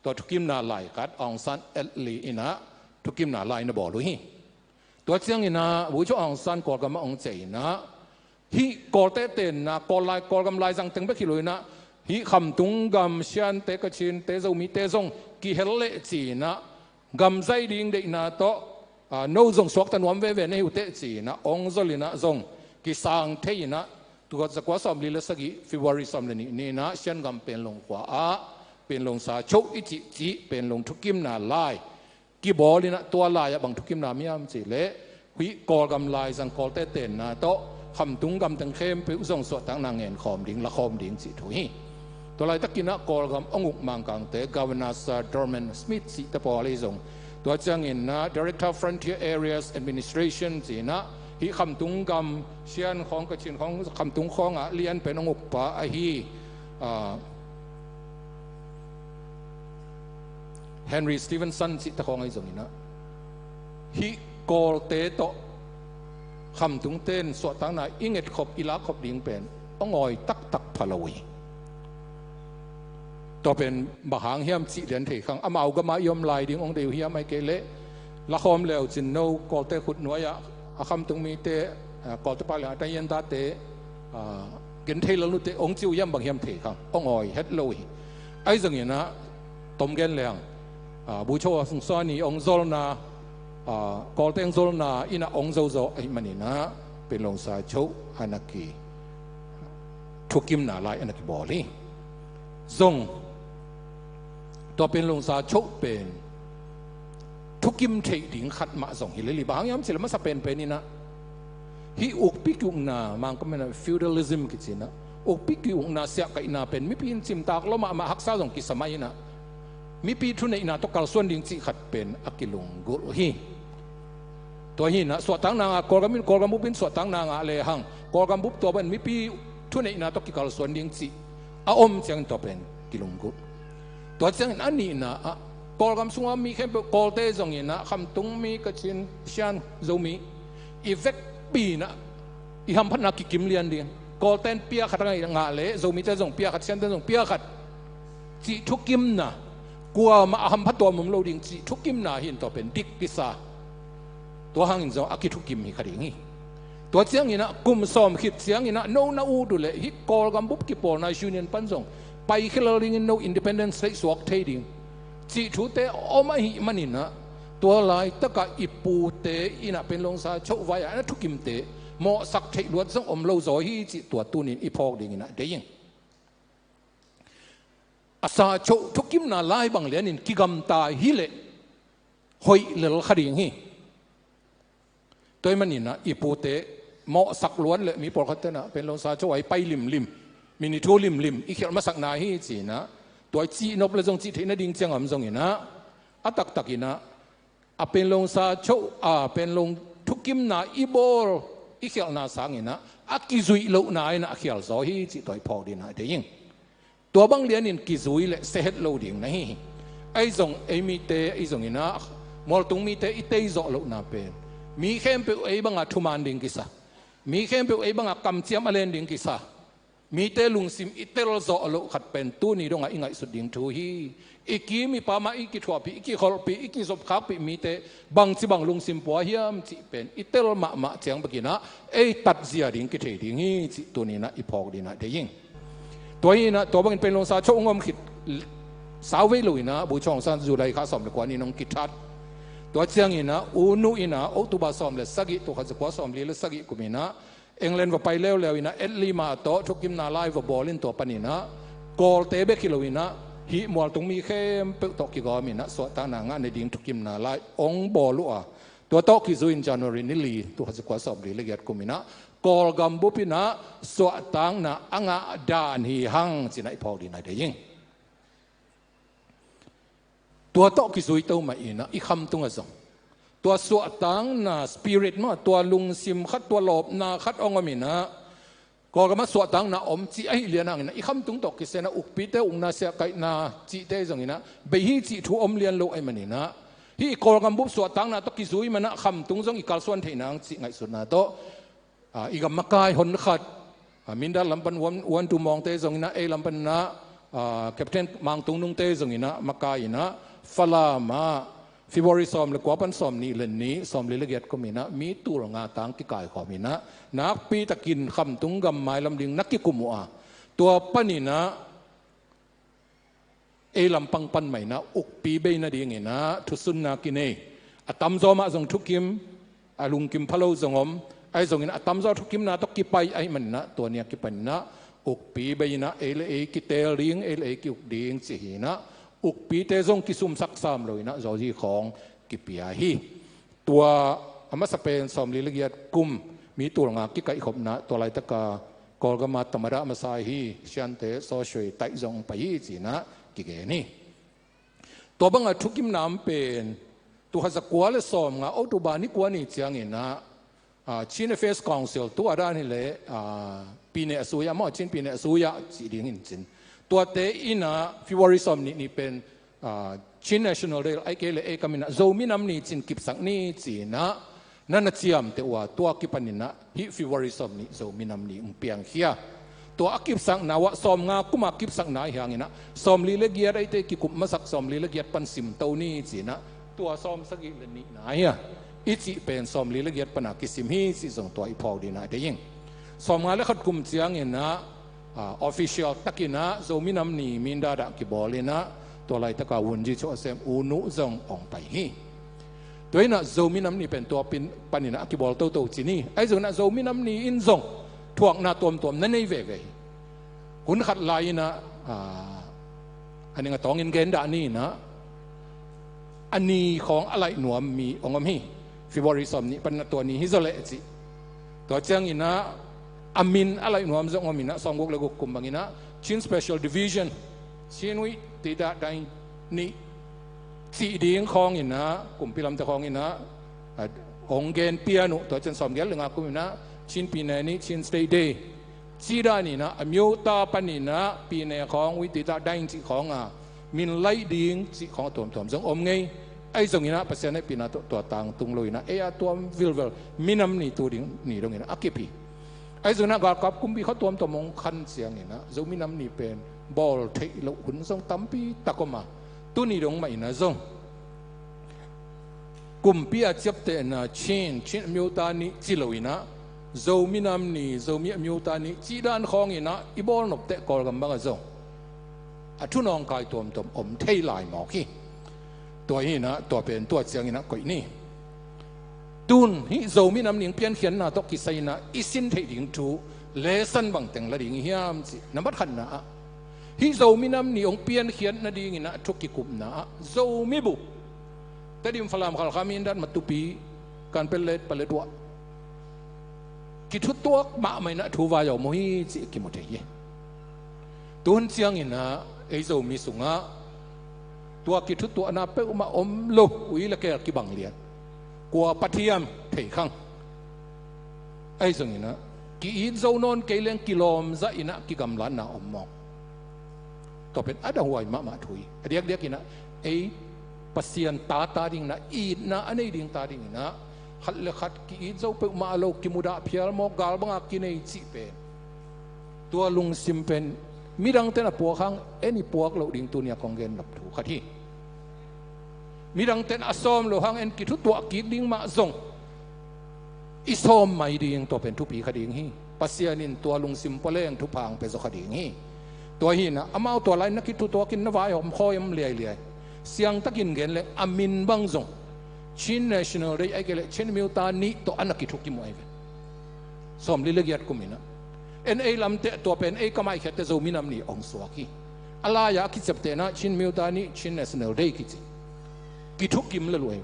tua thukimna lai khat Aung San, Attlee in ah thukimna lai na bawl uh hi. Tua ciang in ah Bogyoke Aung San Kawlgam ah ong ciah in ah hih Kawlte tenna, Kawl lai, Kawlgam laizang teng bek hi lo in ah hih khamtung gam Shante, Kachinte, Zomite zong kihel leh ci in ah gam zai ding deihna tawh, aa, no zong suakta nuam veve na hi uh teh ci in ah ong zol in ah zong kisang thei in ah tul khat za kua sawmli le sagih February sawm le nih ni in ah Shan gam Panglong khua ah Panglong Sacho i cih, cih Panglong thukimna lai kibawl in ah tua lai ah bang thukimna hiam cih leh hih Kawlgam laizang Kawlte tenna tawh khamtung gam teng khempeuh zong suahtakna ngen khawm ding, la khawm ding cih thu hi. Tua laitak in ah Kawlgam ong uk Mangkangte, Governor Sir Dorman Smith cihte pawl ahi zong, tua ciang in ah Director of Frontier Areas Administration ci in ah hih khamtung gam Shan khawng, Kachin khawng, khamtung khawng ah lianpen ong uk pa ahi, aa, Henry Stevenson cihte khawng ahi zong in ah hih Kawlte tawh khamtungte in suahtakna i ngetkhop, i lakkhop ding pen ong awi taktak pha lo uh hi. Tua pen bang hang hiam cih lian thei khang, amau gam ah i om lai ding ong deih uh hiam, ahih kei leh la khawm leu cin no Kawlte khut nuai ah a khamtung mite, aa, Kawlte pa liang a tayan tate, aa, gen thei lo uh teh ong ci uh hiam, bang hiam thei khang, ong awi het lo uh hi. Ahi zong in ah tom gen leng, aa, Bogyoke Aung San i ong zolna, aa, Kawlte ong zolna in ah ong zo zaw ahih manin ah Panglong Sacho a na ki thukimna lai a na kibawl hi. Zong tua Panglong Sacho pen thukim theih ding khat mah zong hi lel hi. Bang hang hiam cih leh masa penpen in ah hih ukpi ki-ukna, Mangkam in ah feudalism kici in ah, ukpi ki-ukna siahkaihna pen mipi in cimtak lua mahmah, haksa zong kisa mai in ah mipi thuneihna tawh kalsuan ding cih khat pen a kilunggulh hi. Tua hi in ah suahtakna ngah, Kawlgam in, Kawlgam bup in suahtakna ngah lehang Kawlgam bup tua bang mipi thuneihna tawh kikalsuan ding cih a om ciangin tua pen kilunggulh. Tua ciangin a nihna ah Kawlgam sungah mi khempeuh, Kawlte zong in ah khamtung mi, Kachin, Shan, Zomi i vekpi in ah I hamphatna kikim lian ding. Kawlten pia khat a ngah le, Zomite zong pia khat, Siante zong pia khat cih thukimna, kuamah a hamphat tuam om lo ding cih thukimna hi in, tua pen dik kisa. Tua hangin zong a kithukim hi kha ding hi. Tua cianginah kum sawm khit cianginah no na ut uh leh hih Kawlgam bup kipawlna union pan zong paikhia lel dingin no independent state suak thei ding cih thute om ahih maninah, tua laitakah i pute inah Panglong sa choh vai-ah na thukimte mawhsak theih luat zong om lo zaw hi cih tua tunin i phawk dinginah deih ing. A sa choh thukimna lai bang lianin kigamta hileh hoih lel kha ding hi. Tua ahih maninah i pute mawhsak luat leh mi pawlkhat tenah Panglong sa choh ah i pai limlim, mi ni thu limlim i khialh masakna hi cinah, tua i cihnop le zong cih theih nading ciangam zonginah a taktakinah a Panglong sa choh a Panglong thukimna i bawl i khialhna sanginah a kizuih lohna inah a khial zaw hi cih tua i phawk dinah deih ing. Tua bang lianin kizui le sia het lo ding na hi hi. Ahi zong ei mite ahi zonginah mualtung mite i tei zawh lohna pen mi khempeuh ei banga thuman ding kisa, mi khempeuh ei banga kamciam a len ding kisa, mite lungsim i tel zawh loh khat pen tuni dongah i ngaihsut ding thu hi. I kim i pam ah i kithuahpih, i kikholhpih, i kizopkhakpih mite bangci bang lungsim pua hiam cih pen i tel mahmah ciang bekinah ei tatzia ding kithei ding hi cih tuninah i phawk dinah deih ing. Tua hinah tua bangin Panglong sa choh hong om khit sauvei loinah Bogyoke Aung San July kha sawm le kua ni-in hong kithat. Tua cianginah U Nu inah October sawm le sagih, tul khat za kua sawmli le sagih kuminah England va pai leuleu inah Attlee ma tawh thukimna lai va bawl in, tua paninah Kawlte bek hi loinah hih mualtung mi khempeuh tawh kigawm inah suahtakna ngah nading thukimna lai hong bawl uh a, tua tawh kizui in January ni li, tul khat za kua sawmli le giat kuminah Kawlgam bup inah suahtakna a ngah dan hi hang cinah i phawk dinah deih ing. Tua tawh kizui to mah inah i khamtung ah zong tua suahtakna spirit mah, tua lungsim khat, tua lawpna khat hong om inah Kawlgam ah suahtakna om cih ahih lian hanginah i khamtung tawh kisianah ukpite ukna, siahkaihna cihte zonginah bei hi cih thu om lian lo ahih maninah hih Kawlgam bup suahtakna tawh kizui manah khamtung zong i kalsuan theih nang cih ngaihsutna tawh a, i gam makai honkhat, a, Mindat lam pan Wan, Wan Tu Maung te zonginah, ei lam paninah, a, Captain Mang Tung Nung te zonginah makai inah Falam ah February sawm le kua pan sawmnih le nih, sawmli le giat kuminah mi tul nga tang kikaikhawm inah nakpitakin khamtung gam mailam ding na kikum uh a, tua paninah ei lampang pan mah inah ukpi bei nadinginah thusunna kinei. A tamzaw mah zong thukim, a lungkim phalo zong om. Ahi zongin a tamzaw thukimna tawh kipai ahih maninah tua ni a kipaninah ukpi bei inah ei le ei kiteel ding, ei le ei ki-uk ding ci hi inah ukpite zong kisumsak sam loinah zawzi khawng kipia hi. Tua a masa pen sawmli le giat kum mi tul nga kikaihkhopna, tua laitaka Kawlgam ah tamada masa hi, Siante Saw Shwe Thaik zong pai hi cinah kigen hi. Tua banga thukimna om pen tul khat za kua le sawm nga October ni kua ni cianginah, a, Chin Affairs Council, tu a dan hileh, a, Pyine Asuya maw, Chin Pyine Asuya cih dingin cin, tuate inah February sawmnih ni pen, a, Chin National Day, ahih kei leh ei kam inah Zo minam ni cin kipsak ni cinah na na ciamteh uh a, tua kipaninah hih February sawmnih Zo minam ni hong piangkhia. Tua a kipsakna uh ah sawmnga kuma kipsakna ahi hanginah sawmli le giat a eite kikup masak sawmli le giat pan simto ni cinah tua sawmsagih le nihna hi a, i cih pen sawmli le giat pana kisim hi cih zong tua i phawk dinah deih ing. Sawmnga le khat kum cianginah, a, official takinah Zo minam ni Mindat ah kibawl inah tua laitaka Wunji Choh a sem U Nu zong hong pai hi. Tua inah Zo minam ni pen tua pin paninah a kibawl toto ci ni. Ahi zonginah Zo minam ni in zong thuakna tuamtuam na nei veve hi. Hun khat lai inah, a, a ning a tawngin gen dah ni inah a ni khawng a laih nuam mi hong om hi. February sawmnih paninah tua ni hi zaw leh cih. Tua cianginah a min a laih nuam zong om inah sawmguk le guk kum banginah Chin Special Division, Chin Wit Tita Dai Ni cih ding khawnginah kumpi lamte khawnginah, a, hong gen pian uh. Tua ciang sawmgiat le nga kuminah Chin Pyine Ni, Chin State Day cih dan inah a myo ta paninah Pyine khawng Wit Tita Dai cih khawnga min laih ding cih khawng a tuamtuam zong om ngei. Ahi zonginah Pasian hehpihna tawh tua tangtung loinah ei a tuam vilvel minam ni tu ding ni donginah a kip hi. Ahi zongin ah galkap kumpi khat tuamtuam hong khan ciangin ah Zomi Nam Ni pen bawl theih loh hun zong tampi tak om a, tuni dong mah in ah zong kumpi a ciaptehna Chin, Chin အမျိုးသားနေ့ ci lo in ah Zomi Nam Ni, Zomi အမျိုးသားနေ့ cih dan khawng in ah i bawl nop teh Kawlgam bang ah zong a thu nawngkai tuamtuam om thei lai mawk hi. Tua hi in ah tua pen tua ciangin ah koih ni. Tun hih Zomi Nam Ni hong piankhiatna tawh kisai in ah i sin theih ding thu lesson bangteng la ding i hiam cih na mat khatna ah, hih Zomi Nam Ni hong piankhiat nadingin ah thu kikupna ah Zomi bup, Tedim, Falam, Khalkha, Mindat, Matupi, Kanpetlet, Paletwa kithutuak mahmah in ah thu vai a om uh hi cih kimu thei hi. Tuhun ciangin ah ei Zomi sungah tua kithutuahna peuhmah om lo, ui le keel kibang lian, kua pathiam thei khang. Ahi zongin ah ki-it zo nawn kei leng kilawm zah in ah kigamlatna om mawk. Tua pen a dahuai mahmah thu hi. A diakdiak in ah ei Pasian ta ta dingin ah, itna a nei ding ta dingin ah khat le khat ki-it zo peuhmah lo, kimudah phial mawk, gal banga kinei cih pen, tua lungsim pen midangte na puak hang en i puak loh ding tuni a kong gen nop thu khat hi. Midangte na a sawm loh hang en kithutuah kik ding mah zong i sawm mai ding, tua pen thupi kha ding hi. Pasian in tua lungsim pua leng thupha hong pia zaw kha ding hi. Tua hi in ah amau tua lai na kithutuakin na vaihawm khawi om liailiai. Siangtakin gen le a min bang zong Chin National Day ahi kei le Chin အမျိုးသားနေ့ tawh a na kithukim uh ahi ve. Sawmli le giat kum in ah en ei lamte tua pen ei ka maikhiatte Zomi Nam Ni hong suak hi. A lai-a a kiciaptehna Chin အမျိုးသားနေ့, Chin National Day kici kithukim le luai.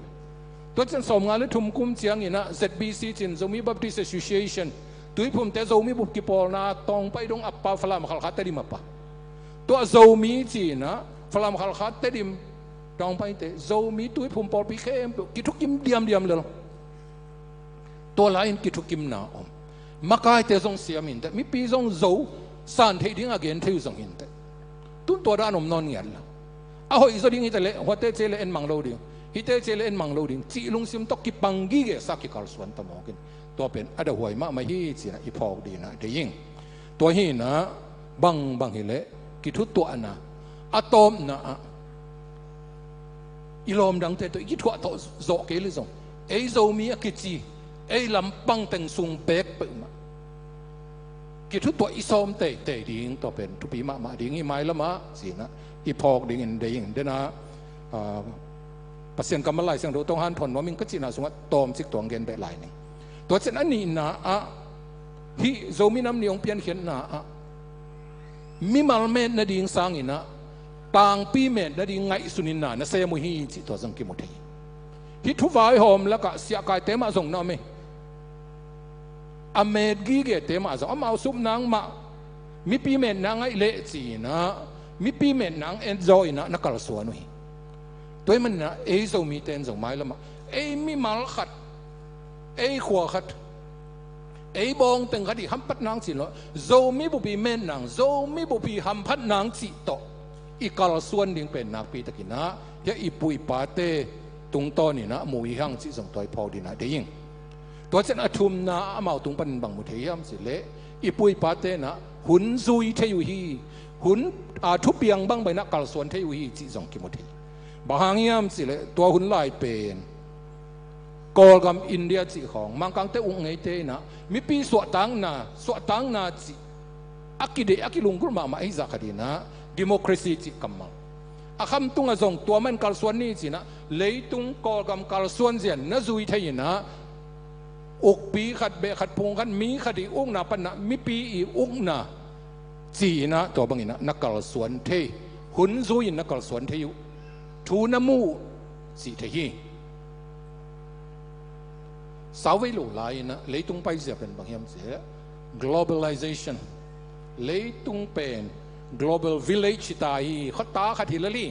Tua ciang sawmnga le thum kum ciangin ah Z B C cin, Zomi Baptist Association, Tuiphumte Zomi bup kipawlna Tawngpai dong a pa, Falam, Khalkha, Tedim a pa. Tua Zomi ci-in ah Falam, Khalkha, Tedim, Tawngpaite, Zomi Tuiphum pawlpi khempeuh kithukim diamdiam lel. Tua lai-in kithukimna om. Makaite zong siam inteh, mipi zong zo san theih ding a gen thei uh zong hi inteh. Tun tua dan om nawn ngiat lo. A hoih zaw ding hi ta leh, huate ci le en mang lo ding, hite ci le en mang lo ding cih lungsim tawh kipang gige sa kikalsuan ta mawk in, tua pen a dahuai mahmah hi ci-in ah i phawk dingin ah deih ing. Tua hi in ah bangbang hi leh kithutuahna a tawpna ah i lawm dangte tawh i kithuah tawh zawh kei le zong, ei Zomi a kici ei lampang teng sung beek peuhmah kithutuah i sawm teitei ding, tua pen thupi mahmah ding hi. Mailam ah ci-in ah i phawk dingin deih ing. Dena, ah, Pasian kammal Lai Siangtho tawh hanthawn nuam ing ka cihna sungah tawmcik tuang gen beh lai ning. Tua ciang a nihna ah hih Zomi Nam Ni hong piankhiatna ah mimal met nading sangin ah tangpi met nading ngaihsun in na na sem uh hi cih tua zong kimu thei. Hih thu vaihawm lakah siahkaite mah zong na om hi. A met gigete mah zong amau sup nang mah mipi metna ngaih leh ci-in ah mipi metna hong en zaw in ah na kalsuan uh hi. Tua ahih manin ah ei Zomite in zong mailam ah ei mimal khat, ei khua khat, ei bawngteng khat i hamphat nang cih lo, Zomi bup i met nang, Zomi bup i hamphat nang cih tawh i kalsuan ding pen nakpi takin ah hih i pu i pate tungtawnin ah mu i hang cih zong tua i phawk dingin ah deih ing. Tua ciang a thumna ah amau tung panin bang mu thei hiam cih leh, i pu i pate in ah hun zui thei uh hi. Hun, a, thupiang bangbang in ah kalsuan thei uh hi cih zong kimu thei. Bang hang hiam cih leh tua hun lai pen Kawlgam India cih khawng Mangkangte uk ngeite in ah mipi suahtakna, suahtakna cih a kideih a kilunggulh mahmah ahi zah khat in ah democracy cih kammal a khamtung ah zong tua mah in kalsuan ni ci-in ah leitung Kawlgam kalsuan zia na zui thei in ah ukpi khat, beh khat, phung khat, mi khat i ukna panin ah mipi i ukna ci-in ah tua bangin ah na kalsuan thei, hun zui-in na kalsuan thei uh, thu na mu uh cih thei hi. Sauvei lo lai-in ah leitung paizia pen bang hiam cih leh globalization. Leitung pen global village hi ta hi, khuata khat hi lel hi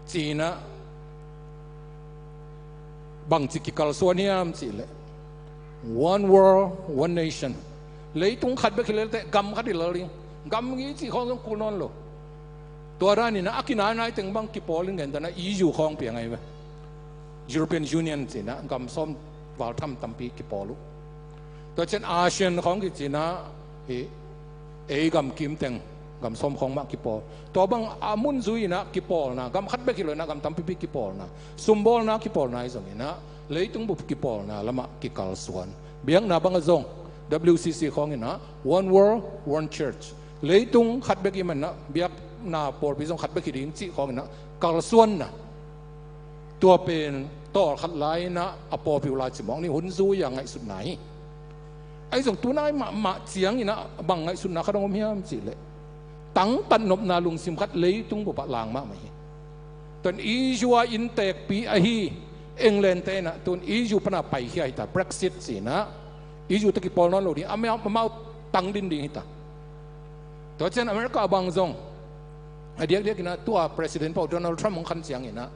ci-in ah bangci kikalsuan hiam cih leh one world, one nation. Leitung khat bek hi lel teh gam khat hi lel ding. Gam i cih khawng zong kul nawn lo. Tua danin ah a kinainai teng bang kipawl in gentehna E U khawng piang ahi ve. European Union ci-in ah gam sawm val tham tampi kipawl uh. Tua ciang ASEAN khawng kici inah, hi, ei gam kim teng, gam sawm khawng mah kipawl. Tua bang a mun zui inah kipawlna, gam khat bek hi lo inah gam tampipi kipawlna, sumbawlna kipawlna ahi zong inah, leitung bup kipawlna lamah kikalsuan. Biakna bangah zong, WCC khawng inah, One World, One Church. Leitung khat bek i hih manin ah biakna pawlpi zong khat bek hi ding cih khawng inah kalsuanna. Tua pen tawlkhat lai inah a pawlpi uh lai cimawh ni, hun zui a ngaihsutna hi. Ahi zong tunai mahmah ciang inah bang ngaihsutna khat hong om hiam cih leh, tangtat nopna lungsim khat leitung bup ah lang mahmah hi. Tua in EU a innteekpi ahi England te inah tu in EU pana paikhia hi ta, Brexit ci inah. EU tawh kipawl nawn lo ding, amau, amau tang din ding hi ta. Tua ciang America bang zong a diakdiak inah tua President pau Donald Trump hong khan ciang inah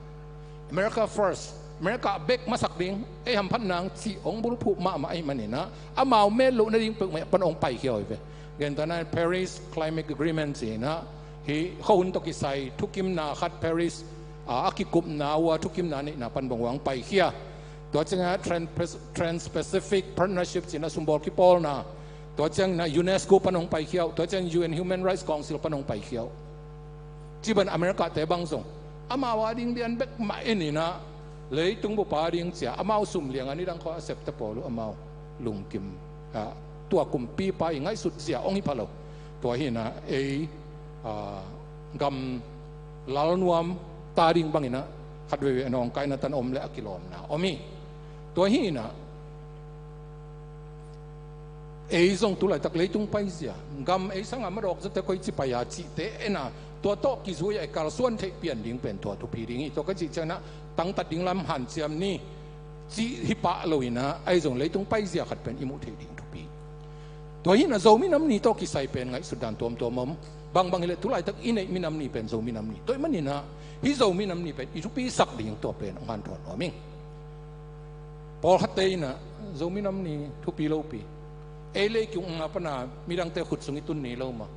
America first, America bek masak ding, ei hamphat nang cih hong bulphuh mahmah ahih man inah amau met loh nading peuhmah pan hong paikhia uh hi ve. Gentehna in Paris Climate Agreement ci inah, hi khuahun tawh kisai thukimna khat Paris a, a kikupna uh a thukimna neihna pan bang uh hong paikhia. Tua ciang inah Trans-, Trans-Pacific Partnership ci inah sumbawl kipawlna. Tua ciang inah UNESCO pan hong paikhia uh. Tua ciang UN Human Rights Council pan hong paikhia uh. Ci bang America te bang zong amau a ding lian bek mah en inah, leitung bup a ding ci a amau sum liang a nidang khawng a septe pawl uh amau lungkim, a, tua kumpipa i ngaihsut zia hong hi pha lo. Tua hi inah ei, a, gam lalnuam ta ding bang inah khat veivei a nawngkaina tan om leh a kilawmna om hi. Tua hi inah ei zong tu laitak leitung paizia, gam ei sanga madawk zawte koici pai a cihte en a, tua tawh kizui a i kalsuan theih pian ding pen tua thupi ding hi. Tua ka cih ciang inah tangtat ding lam hanciam ni cih hi pah lo inah, ahi zong leitung paizia khat pen i muh theih ding thupi. Tua hi inah Zomi Nam Ni tawh kisai pen ngaihsut dan tuamtuam om. Bangbang hi leh tu laitak i neih minam ni pen Zomi Nam Ni. Tua ahih man inah hih Zomi Nam Ni pen i thupisak ding tua pen hong hanthawn nuam ing. Pawlkhatte inah Zomi Nam Ni thupi lopi. Ei leh i kiukna pana midangte khut sung i tun ni lo maw?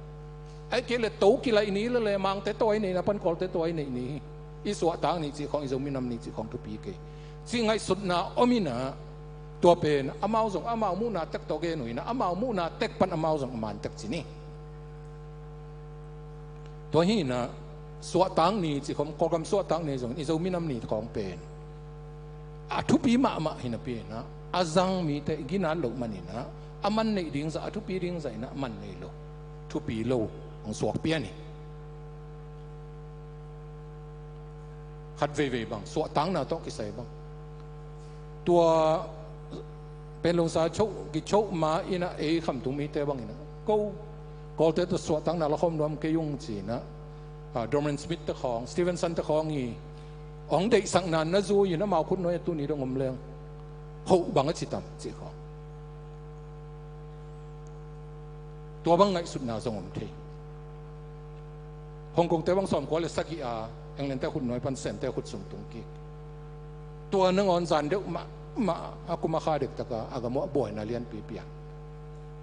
Ahih kei leh to kilaih ni lel leh Mangte tua i neihna pan Kawlte tua i neih ni hi. I suahtak ni cih khawng, i Zomi Nam Ni cih khawng thupi kei cih ngaihsutna om inah, tua pen amau zong amau muhna tek tawh gen uh inah, amau muhna tek pan amau zong a man tek ci ni. Tua hi inah suahtak ni cih khawng, Kawlgam suahtak ni zong, i Zomi Nam Ni khawng pen a thupi mahmah hi napi inah, a zang mite i ginat loh man inah, a man neih ding zah, a thupi ding zah inah a man nei lo, thupi lo hong suak pian hi. Khat veivei bang suahtakna tawh kisai bang, tua Panglong sa choh, kichoh ma inah ei khamtung mite bang inah, ko, Kawlte tawh suahtakna la khawm nuam kei ung ci inah, a, Dorman Smith te khawng, Stevenson te khawng hi, hong deihsakna na zui in amau khutnuai a tuni dong om leng hoh bang a ci tam cih khawng. Tua bang ngaihsutna zong om thei. Hong Kongte bang sawmkua leh sagih a Englandte khutnuai pan Sente khut sung tung kik. Tua nangawn zan deuh mahmah a, kum a kha dektak a a gam uh ah buaina lianpi piang.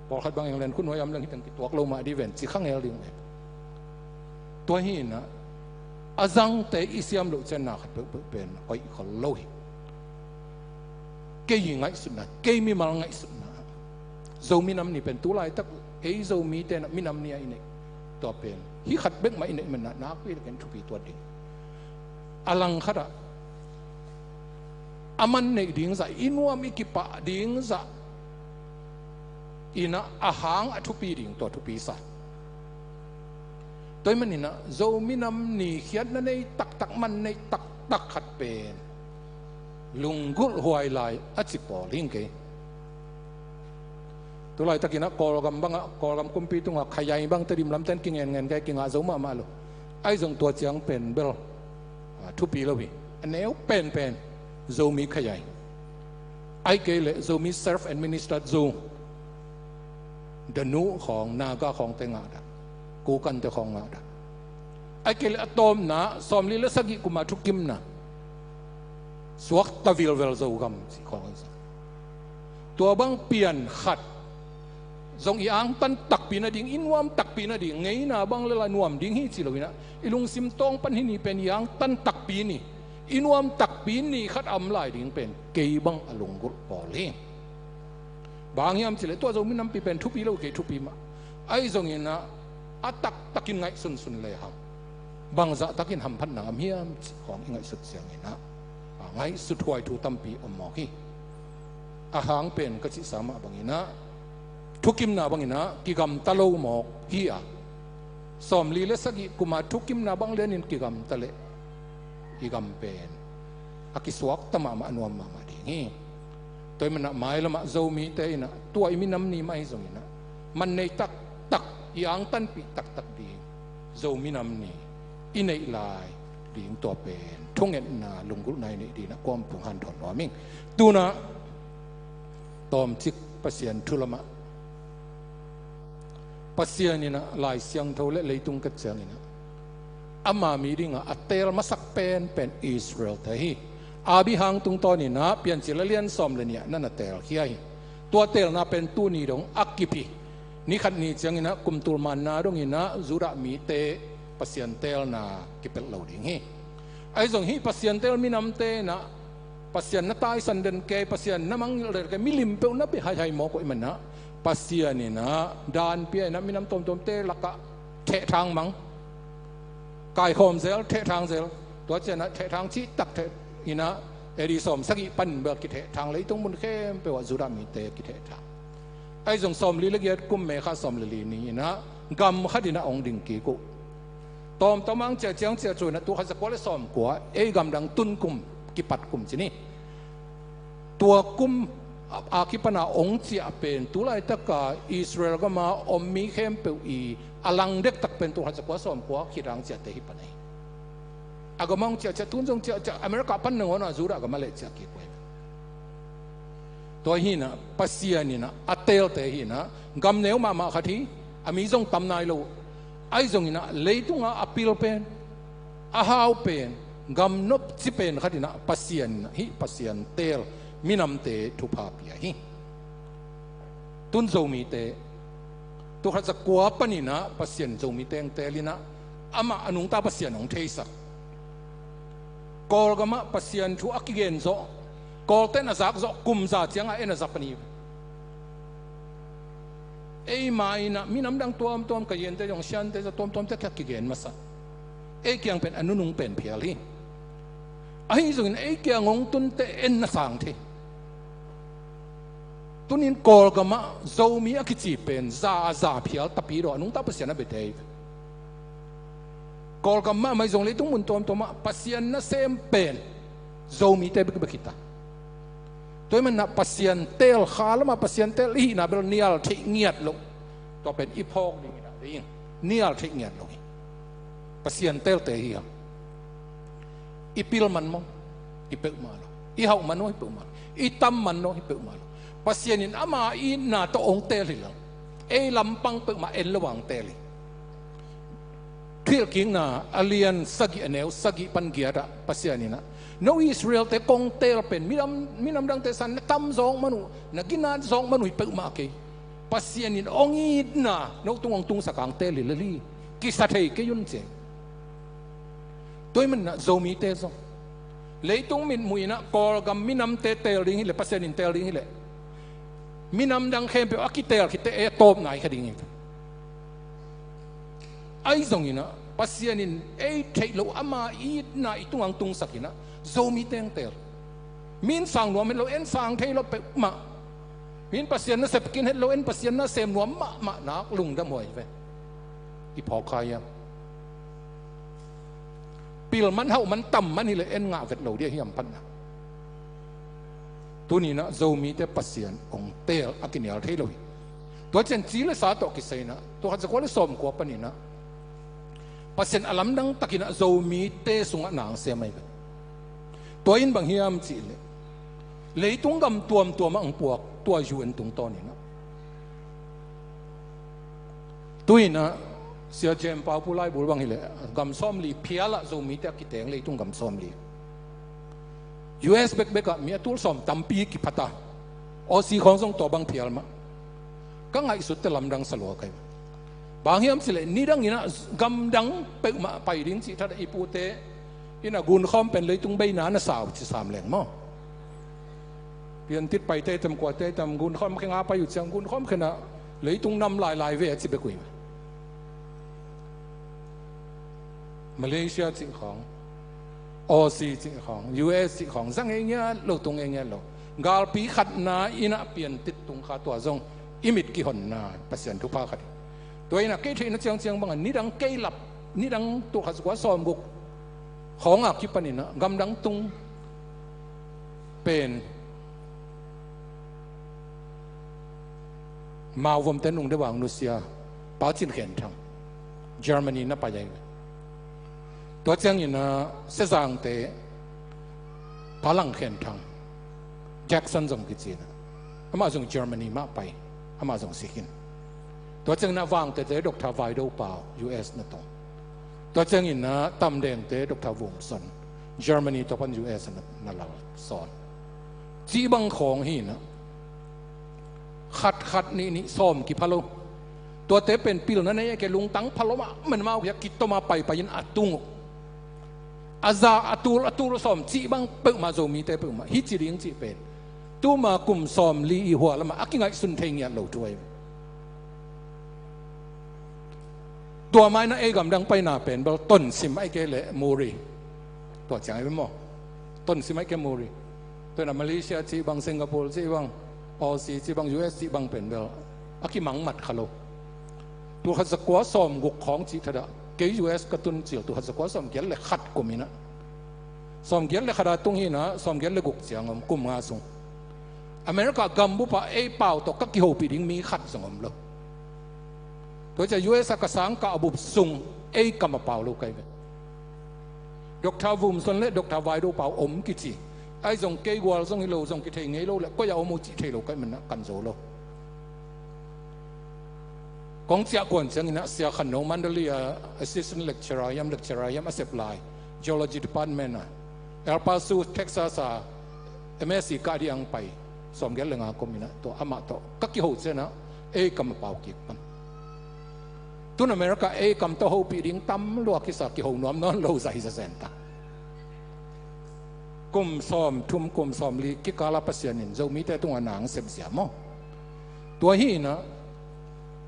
Pawlkhat bang England khutnuai a om leng hih teng kituak lo mah ding ven ci kha ngel ding uh hi. Tua hi inah a zangte i siam loh ciang na khat peuhpeuh pen koih khol lo hi. Kei i ngaihsutna, kei mimal ngaihsutna, Zomi Nam Ni pen tu laitak ei Zomite inah minam ni a i neih, tua pen hih khat bek mah i neih man inah nakpi takin thupi tuat ding. A langkhat ah a man neih ding zah, i nuam i kipah ding zah inah a hang a thupi ding tua thupi sa. Tua ahih man inah Zomi Nam Ni khiatna nei taktak, man neih taktak khat pen lunggulh huai lai a ci pawl hi ing kei. Tu laitak inah Kawlgam bangah, Kawlgam kumpi tungah khayai bang Tedim lamte in kingen ngen kei, kingah zo mahmah lo. Ahi zong tua ciang pen bel, a, thupi lo hi. A neu penpen Zomi khayai, ahih kei leh Zomi self-administered zone, Danu khawng, Naga khawngte ngah dah, Kokante khawng ngah dah. Ahih kei leh a tawpna sawmli leh sagih kum a thukimna suakta vilvel Zogam cih khawng ahi zong, tua bang pian khat zong i angtan takpi nading, i nuam takpi nading, ngeina bang lel a nuam ding hi ci lo inah, i lungsim tawng pan hih ni pen i angtan takpi ni, i nuam takpi ni khat a om lai ding pen kei bang a lunggulh pawl hi. Bang hiam cih leh tua Zomi nampi pen thupi lo kei, thupi mah. Ahi zongin ah a taktakin ngaihsunsun lehang bangzah takin hamphatna ngah hiam cih khawng i ngaihsut ciangin ah, a, ngaihsut huai thu tampi om mawk hi. A hang pen ka cihsa mah bangin ah, thukimna bangin ah kigamta lo mawk hi a, sawmli le sagih kuma thukimna bang lianin kigamta leh i gam pen a kisuakta mahmah, a nuam mahmah ding hi. Tua ahih manin ah mailamah Zomite in ah tua i minam ni mah ahi zongin ah man nei taktak, i angtanpih taktak ding Zomi Nam Ni i neih lai ding, tua pen thungetna, lunggulhna i neih dingin ah kua hong hanthawn nuam ing. Tu-in ah tawmcik Pasian thu lamah, Pasian in ah Lai Siangtho le leitung kat ciangin ah ama mi dingah a teel masak penpen Israelte hi. Abraham tungtawnin ah Piancil a lian sawm le nih ah na na teelkhia hi. Tua teelna pen tuni dong a kip hi. Ni khat ni ciangin ah kum tul manna dongin ah Judah mite Pasian teelna kipelh lo ding hi. Ahi zong hih Pasian teel minamte in ah Pasian na taisan den kei, Pasian na mangngilh den kei, milim peuh na bia haihai mawk uh ahih manin ah Pasian in ah dan pia in ah minam tuamtuamte lakah thehthang mang, kaikhawm zel, thehthang zel. Tua ciangin ah thehthang cihtak theh in ah A D sawm sagih panin bel kithehthang, leitung mun khempeuh ah Judah mite kithehthang. Ahi zong sawmli le giat kum May kha sawm le li ni-in ah gam khatin ah hong ding kik uh. Tawmtawm hong ciah ciang ciah cuin ah tul khat za kua le sawm kua, ei gamdang tun kum, kipat kum ci ni. Tua kum a, a kipan a hong ciah pen tu laitaka Israel gama om mi khempeuh i a lang dektak pen tul khat za kua sawm kua khit a hong ciahte hi pan ahi. A gama hong ciah ciah, tun zong ciah ciah, America pan nangawn a Judah gama leh ciah kik uh ahi. Tua hi-in ah Pasian in ah a teelte hi-in ah gam neu mahmah khat hi, a mi zong tam nai lo. Ahi zongin ah leitungah a pil pen, a hau pen, gam nopci pen khatin ah Pasian in ah hih Pasian teel minamte thupha pia hi. Tun Zomite, tul khat za kua panin ah Pasian Zomite hong teel in ah amah a nungta Pasian hong theisak. Kawlgamah Pasian thu a kigen zawh, Kawlte'n a zak zawh kum za ciangah en a za pan hi. Eima in ah minam dang tuamtuam, Kayente zong, Siante zong, tuamtuamte kiang kigen masa. Ei kiang pen a nunung pen phial hi. Ahi zongin ei kiang hong tunte en na sang thei. Tuni-in Kawlgamah Zomi a kici pen za a za phial tapi daw a nungta Pasian a biate hi. Kawlgam mahmah hi zong leitung mun tuamtuamah Pasian nasem pen Zomite bekbek hi ta. Tua ahih manin ah Pasian teel, kha lamah Pasian teel i hihna bel nial theih ngiat loh. Tua pen i phawk ding hi-in ah, nial theih ngiat loh hi. Pasian teelte hi hang. I pil man maw? Hi peuhmah lo. I hauh man maw? Hi peuhmah lo. I tam man maw? Hi peuhmah lo. Pasian in ama itna tawh hong teel hi lo. Ei lampang peuhmah en lo hong teel hi. Thuhilhkikna a lian sagih, a neu sagih pan giat ah Pasian in ah, no Israelte kong teel pen minam, minam dangte san na tam zawk man uh, na ginat zawk man uh hi peuhmah kei. Pasian in hong itna no tung hong tungsak hong teel hi lel hi. Kisa thei kei un ci. Tua ahih manin ah Zomite zong, leitung mitmuh in ah Kawlgam minamte teel ding hi leh, Pasian in teel ding hi leh, minam dang khempeuh a kiteel khitte ei a tawp nai kha ding hi. Ahi zongin ah Pasian in ei theih loh ama itna i tungah hong tungsak in ah Zomite hong teel. Mi'n sang nuam het lo, en sang thei lo peuhmah. Mi'n Pasian nasep kin het lo, en Pasian nasem nuam mahmah nak lungdam huai ve. I phawk kha hiam? Pil man, hauh man, tam man hi leh en ngah vet lo ding a hiam phatna. Tuni-in ah Zomite Pasian hong teel a kinial thei lo hi. Tua ciang ci le sa tawh kisai-in ah, tul khat za kua le sawm kua panin ah Pasian a lamdang takin ah Zomite sungah na hong sem ahi ve. Tua in bang hiam cih leh, leitung gam tuamtuamah hong puak tua U N tungtawnin ah. Tu-in ah Sia Jem Pau Pu Lai Bul bang hi leh, gam sawmli phial ah Zomite a kiteng, leitung gam sawmli. U S bekbek ah mi a tul sawm tampi kiphat a, Aussie khawng zong tua bang phial mah. Ka ngaihsut teh lamdang sa lua ka hi. Bang hiam cih leh nidang in ah gamdang peuhmah pai ding cih thadah i pute in ah gunkhawm pen leitung beina na sa uh ci sam leng maw. Piantit Paite tam, kuate tam, gunkhawm khen a pai uh ciang gunkhawm khen ah leitung nam lailai ve a ci bek uh hi. Malaysia cih khawng, Aussie cih khawng, U S cih khawng zang ei ngiat lo, tung ei ngiat lo. Galpi khatna in ah piantit tung kha, tua zong i mit kihonna Pasian thupha khat hi. Tua in ah kei theihna ciangciang bangah nidang kei lap, nidang tul khat za kua sawmguk khawng a kipanin ah gamdang tung pen Mauvam te nung deuh a nusia Pa Cin Khen Thang, Germany na pai ahi ve. Tua ciangin ah Sezang te Pa Lang Khen Thang, Jackson zong kici in ah, amah zong Germany mah pai, amah zong si khin. Tua ciangin ah Vangte te Doctor Vai Do Pau, U S na tung. Tua ciangin ah Tamdeng te Doctor Vum Son, Germany tua pan U S na, na lal sawn. Cih bang khawng hi in ah khat khat nih nih sawm kipha lo. Tuate pen pilna nei a, kei lungtang pha lo mahmah, amau kiang kitom a paipai in a tung uh. A za, a tul, a tul sawm cih bang peuhmah, Zomite peuhmah hi ci ding cih pen tuma kum sawmli i hua lamah a kingaihsun thei ngiat lo thu ahi. Tua mai na ei gamdang paina pen bel Tonsim ahih kei leh Muri. Tua ciang ahi maw? Tonsim ahih kei Muri. Tua in ah Malaysia cih bang, Singapore cih bang, Aussie cih bang, U S cih bang pen bel a kimangmat kha lo. Tul khat za kua sawmguk khawng cih thadah, kei U S ka tun cil tul khat za kua sawmgiat le khat kum in ah, sawmgiat le khat a tung hi in ah, sawmgiat le guk ciang om, kum nga sung America gambup ah ei pau tawh ka kihopih ding mi khat zong om lo. Tua ciang U S a ka sangkah a bup sung ei kam a pau lo ka hi ve. Doctor Vum Son le Doctor Vai Do Pau om kici. Ahi zong kei gual zong hi lo, zong kithei ngei lo le koi a om uh cih thei lo ka hih man ah kan zo lo. Kong ciah kuan ciangin ah Sia Khan No, Mandalay a assistant lecturer hiam, lecturer hiam a sep lai, geology department a, El Paso, Texas a M S C kah ding a pai, sawmgiat le nga kum in ah, tua amah tawh ka kiho ciang ah ei kam a pau kik pan. Tun America ei kam tawh hopih ding tam lua kisa, kiho nuam nawn lo zah hi zazen ta. Kum sawmthum, kum sawmli kikal ah Pasian in Zomite tungah na hong sep zia maw? Tua hi in ah,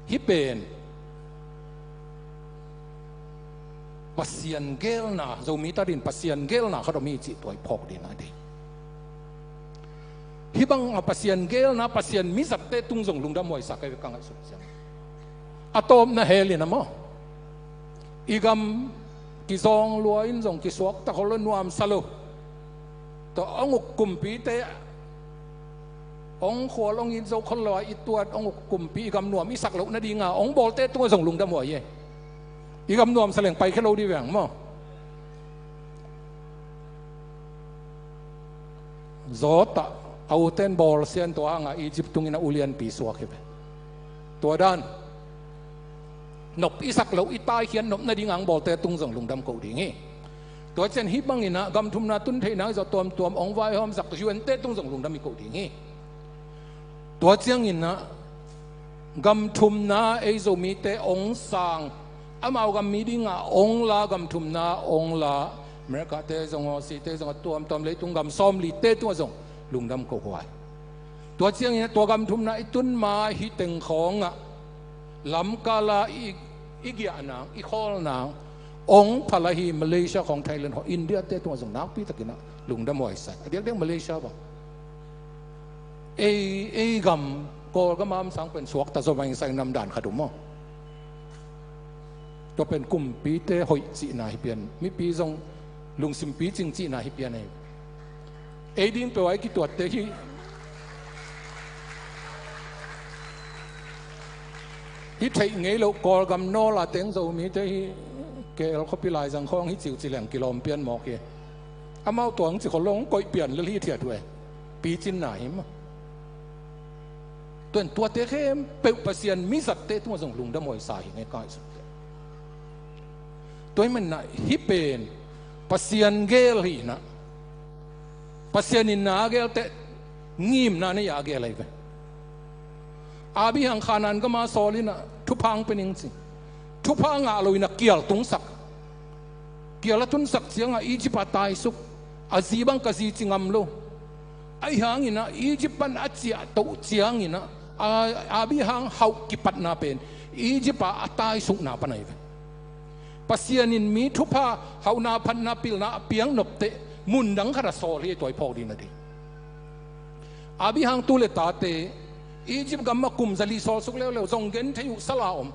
hih pen Pasian geelna, Zomite adingin Pasian geelna khat om hi cih tua i phawk dingin a deih. Hih bang a Pasian geelna, Pasian mizatte tung zong lungdam huai sa ka hi ve, ka ngaihsut ciang. A tawpna hell in ah maw, i gam kizawng lua in zong kisuakta khol lo, nuamsa lo. Tua hong uk kumpite hong khual hong it zo khol lo a, i tuat hong uk kumpi, i gam nuam i sak loh nadinga hong bawlte tungah zong lungdam huai hi. I gam nuamsa leng paikhia lo ding veng maw? Zawt ah a ute in bawlsia in, tua hangah Egypt tungin a ulianpi suak hi ve. Tua dan nop i sak loh, i taikhiat nop nadinga hong bawlte tung zong lungdam ko ding hi. Tua ciang hih bangin ah gam thumna tun theih nang zawh tuamtuam hong vaihawmsak U N te tung zong lungdam i ko ding hi. Tua ciangin ah gam thumna ei Zomite hong sang, amau gam mi dinga hong la, gam thumna hong la America te zong, Aussie te zong, a tuamtuam leitung gam sawmli te tungah zong lungdam ko huai. Tua ciangin ah tua gam thumna i tun ma hih teng khawngah lamkal a i, i giah nang, i khawl nang hong phal ahi Malaysia khawng, Thailand khawng, India te tungah zong nakpi takin ah lungdam huai sa hi. A diakdiak Malaysia bang, ei, ei gam, Kawlgam a om sang pen suakta zaw mah ing sa ing, nam dan khat uh maw? Tua pen kumpite hoih cihna hi pian, mipi zong lungsim picing cihna hi pian ei. Ei ding peuh a i kituatte hi. Hih theih ngei loh Kawlgam nawl a teng Zomite hi, K L khuapi laizang khawng hi ciuci leng kilawm pian mawk hi. Amau tua hong ci khol lo, hong koih pian lel hi thiat uh e. Picinna hi maw? Tua in tuate khempeuh Pasian mizatte tungah zong lungdam huai sa hi ngei, ka ngaihsut teh. Tua ahih manin ah hih pen Pasian geel hi in ah, Pasian in na a geel teh ngimna nei a a geel ahi ve. Abraham Kanaan gam a sawl in ah thupha hong pia ning ci. Thupha ngah lo in ah kial tungsak. Kial a tunsak ciangah Egypt ah taisuk. A zi bang ka zi ci ngam lo. Ahi hangin ah Egypt pan a ciahtoh ciangin ah, a, Abraham hauh kipatna pen Egypt ah a taisukna pan ahi ve. Pasian in mi thupha, hauhna, phatna, pilna a piak nopteh mundang khat ah sawl hi, tua i phawk ding a ding. Abraham tu le tate Egypt gam ah kum zali sawlsuk leuleu, zong genthei uh sala om.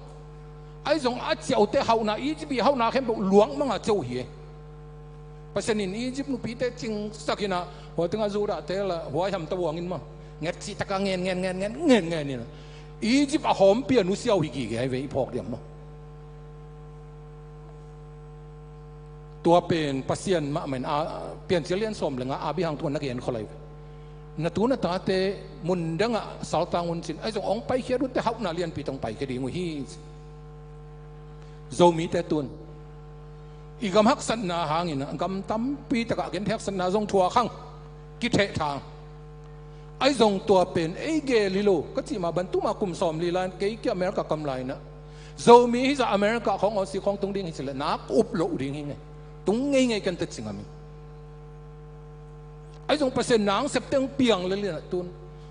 Ahi zong a ciah uhteh hauhna, Egypt i hauhna khempeuh luak manga ciah uh hi. Pasian in Egypt nupite cingsak in ah, hua tengah Judahte la hua hiam ta buang in maw, nget cihtak a ngen ngen ngen ngen ngen ngen in ah Egypt a hawmpi a nusia uh hi gige ahi ve, i phawk diam maw? Tua pen Pasian mahmah in a, Piancil lian sawm le nga Abraham tungah na gen khol ahi ve. Na tu na tate mundang ah saltang un cin, ahi zong hong paikhiat uhteh hauhna lianpi tawh hong paikhia ding uh hi. Zomite tun i gam haksatna hangin ah gam tampi takah genthei haksatna zong thuak hang, kithehthang. Ahi zong tua pen ei gel hi lo, ka cih mah bang tuma kum sawmli lai-in kei kia America kam lai-in ah, Zomi hizah America khawng, Aussie khawng tung ding hi cileh nak up loh ding hi ngei. Tung ngeingei kan teh cingam hi. Ahi zong Pasian nang septeng piang le lian ah tun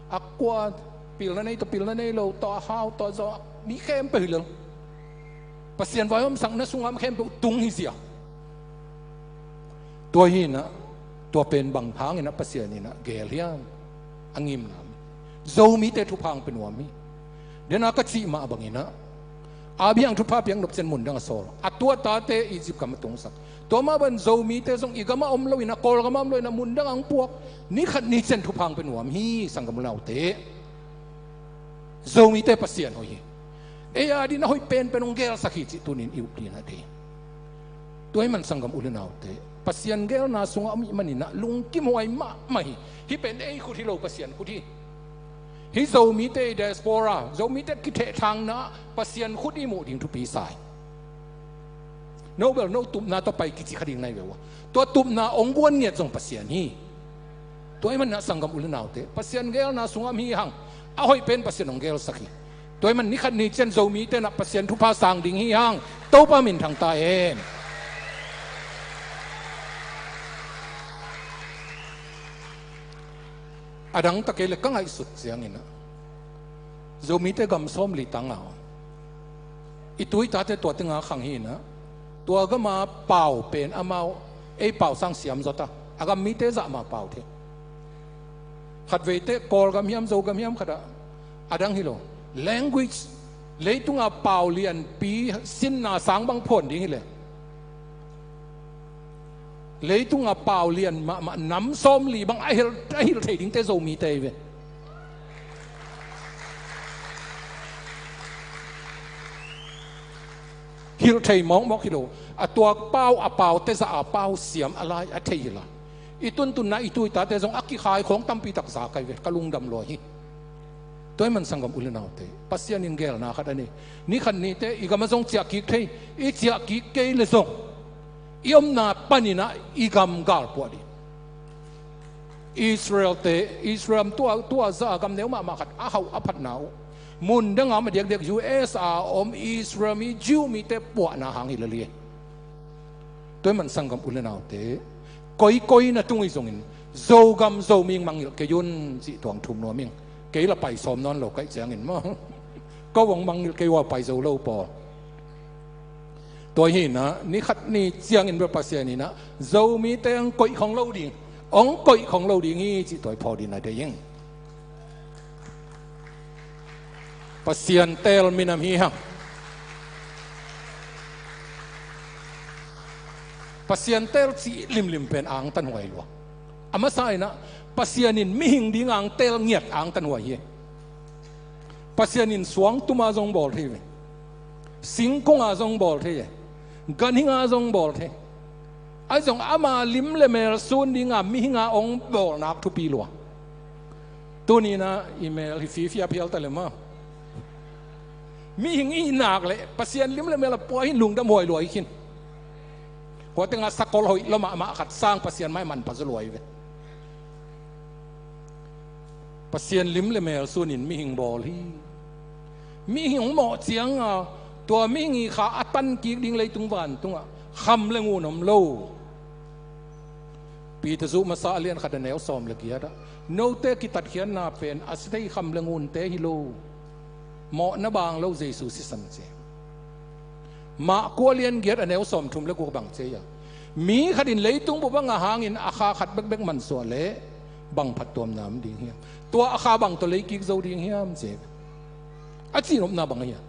a kua, pilna nei tawh pilna nei lo, tua hau tua zaw, mi khempeuh hi lel. Pasian vaihawmsakna sungah khempeuh tung hi zia. Tua hi in ah, tua pen bang hangin ah Pasian in ah gel hiam? A ngimna, Zomite thupha hong pia nuam hi. Dena ka cih mah bangin ah Abraham thupha piak nop ciang mundang a sawl, a tu a tate Egypt gam a tungsak. Tua mah bang Zomite zong i gam ah om loin ah, Kawlgam ah om loin ah mundang ah hong puak, ni khat ni ciang thupha hong pia nuam hi, sanggam u le naute. Zomite Pasian hoih hi. Ei a ding a hoih penpen hong gelsak hi cih tunin i up ding a dei. Tua ahih man sanggam u le naute, Pasian gelna sungah om i hih manin ah lungkimhuai mahmah hi. Hih pen ei khut hi lo, Pasian khut hi. Hih Zomite i diaspora, Zomite kithehthangna ah Pasian khut i muh ding thupi sa hi. No bel no tupna tawh pai kici kha ding na hi ve ua. Tua tupna hong guan ngiat zong Pasian hi. Tua ahih manin ah sanggam u le naute, Pasian gelna sungah om hi hang. A hoih pen Pasian hong gelsak hi. Tua ahih man ni khat ni ciang Zomite in ah Pasian thupha sang ding hi hang. Topa minthang ta hen. A dang ta kei leh ka ngaihsut ciangin ah Zomite gam sawmli tang a om. I tu i tate tua teng a khang hi in ah, tua gam a pau pen amau ei pau sang siam zaw ta. A gam mite zah mah pau thei. Khatveite Kawlgam hiam, Zogam hiam khat ah, a dang hi lo. Language, leitung a pau lianpi sinna sang bang phuan ding hi leh, leitung a pau lian mahmah nam sawmli bang a hilh, a hilh thei dingte Zomite hi ve. Hilh thei mawkmawk hi lo. A tua pau, a paute zah a pau siam a lai a thei hi la. I tuntunna i tu i tate zong a kikhai khawng tampi tak za kai ve, ka lungdam lua hi. Tua ahih man sanggam u le naute, Pasian in gelna khat a nei. Ni khat nite i gam ah zong ciah kik thei. I ciah kik kei leh zong i omna panin ah i gam galpuah ding. Israelte, Israel tua, tua zah a gam neu mahmah khat a hauh a phatna uh, mundang a om a diakdiak U S a om Israel mi Jew mite puahna hang hi lel hi. Tua ahih man sanggam u le naute, koikoi na tung hi zongin Zogam Zoming mangngilh kei un cih tuang thum nuam ing. Kei la pai sawm nawn lo ka hih ciangin maw, ko hong mangngilh kei ua, pai zo lo pawl. Tua hi in ah ni khat ni ciangin bel Pasian in ah Zomite hong koih khong lo ding, hong koih khong lo ding hi cih tua i phawk ding a dei ing. Pasian teel minam hi hang. Pasian teel cih limlim pen angtanhuai lua. A masa in ah Pasian in mihing ding a hong teel ngiat angtanhuai hi. Pasian in suang tum a zong bawl thei ve. Singkung a zong bawl thei e. Ganhing a zong bawl thei. Ahi zong ama lim le mel sun ding a mihing a hong bawlnak thupi lua. Tuni in ah i mel hi fifia phial ta le maw. Mihing i hih nak leh Pasian lim le mel a pua hi in lungdam huai lua hi khin. Hua teng a sakol hoih lua mahmah khat sang Pasian mai manpha zaw lua hi ve. Pasian lim le mel sun in mihing bawl hi. Mihing hong mawh ciang a, tua mihing i kha a tan kik ding leitung vantung ah kham le ngun om lo. Peter zuh masa a lian khat a neu sawm le giat ah, note kitatkhiatna pen a si thei kham le ngunte hi lo, mawhna bang lo Jesu sisan ci. Marku a lian giat a neu sawm thum le guk bang ci a, mi khat in leitung bup a ngah hangin a kha khat bekbek mansuah leh bang phattuamna om ding hiam? Tua a kha bang tawh lei kik zo ding hiam ci. A cihnopna bang hiam?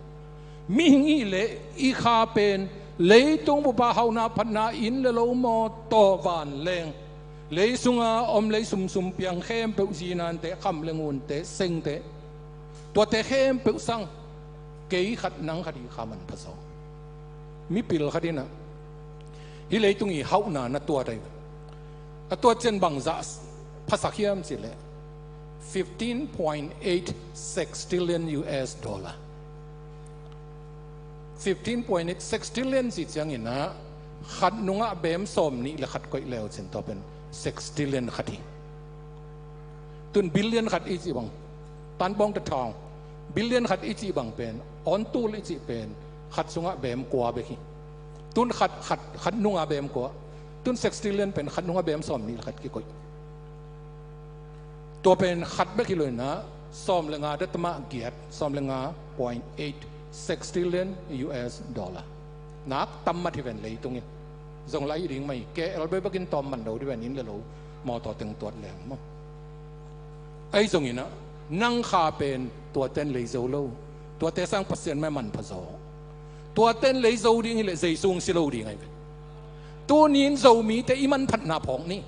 Mihing i hih leh i kha pen leitung bup a hauhna phatna inn le lo, mawtaw, vanleng, lei sunga om lei sumsum piang khempeuh, zinante, kham le ngunte, sengte, tuate khempeuh sang kei khat nang khat i kha manpha zaw. Mipil khat in ah hih leitung i hauhna na tuat ahi. A tuat ciang bang zah phasak hiam cih leh fifteen point eight sextillion U S dollar. Fifteen point eight sextillion cih ciangin ah khat nungah beem sawm nih le khat koih leu cin, tua pen sextillion khat hi. Tun billion khat i cih bang, tanbawng ta thawng, billion khat i cih bang pen, awntul i cih pen khat sungah beem kua bek hi. Tun khat, khat, khat nungah beem kua. Tun sextillion pen khat nungah beem sawm nih le khat kikoih. Tua pen khat bek hi lo in ah sawm le nga datama giat, sawm le nga point eight sextillion U S dollar. Nak tam mat hi ven leitung in. Zong lai ding mai, K L B bekin tawm man lo dih ven, inn le lo, mawtaw teng tuat leng maw. Ahi zongin ah nang kha pen tuaten lei zo lo. Tuate sang Pasian mai manpha zaw. Tuaten lei zo ding hi leh Jesu hong si lo ding ahi ve. Tuni in Zomite i manphatna phawk ni.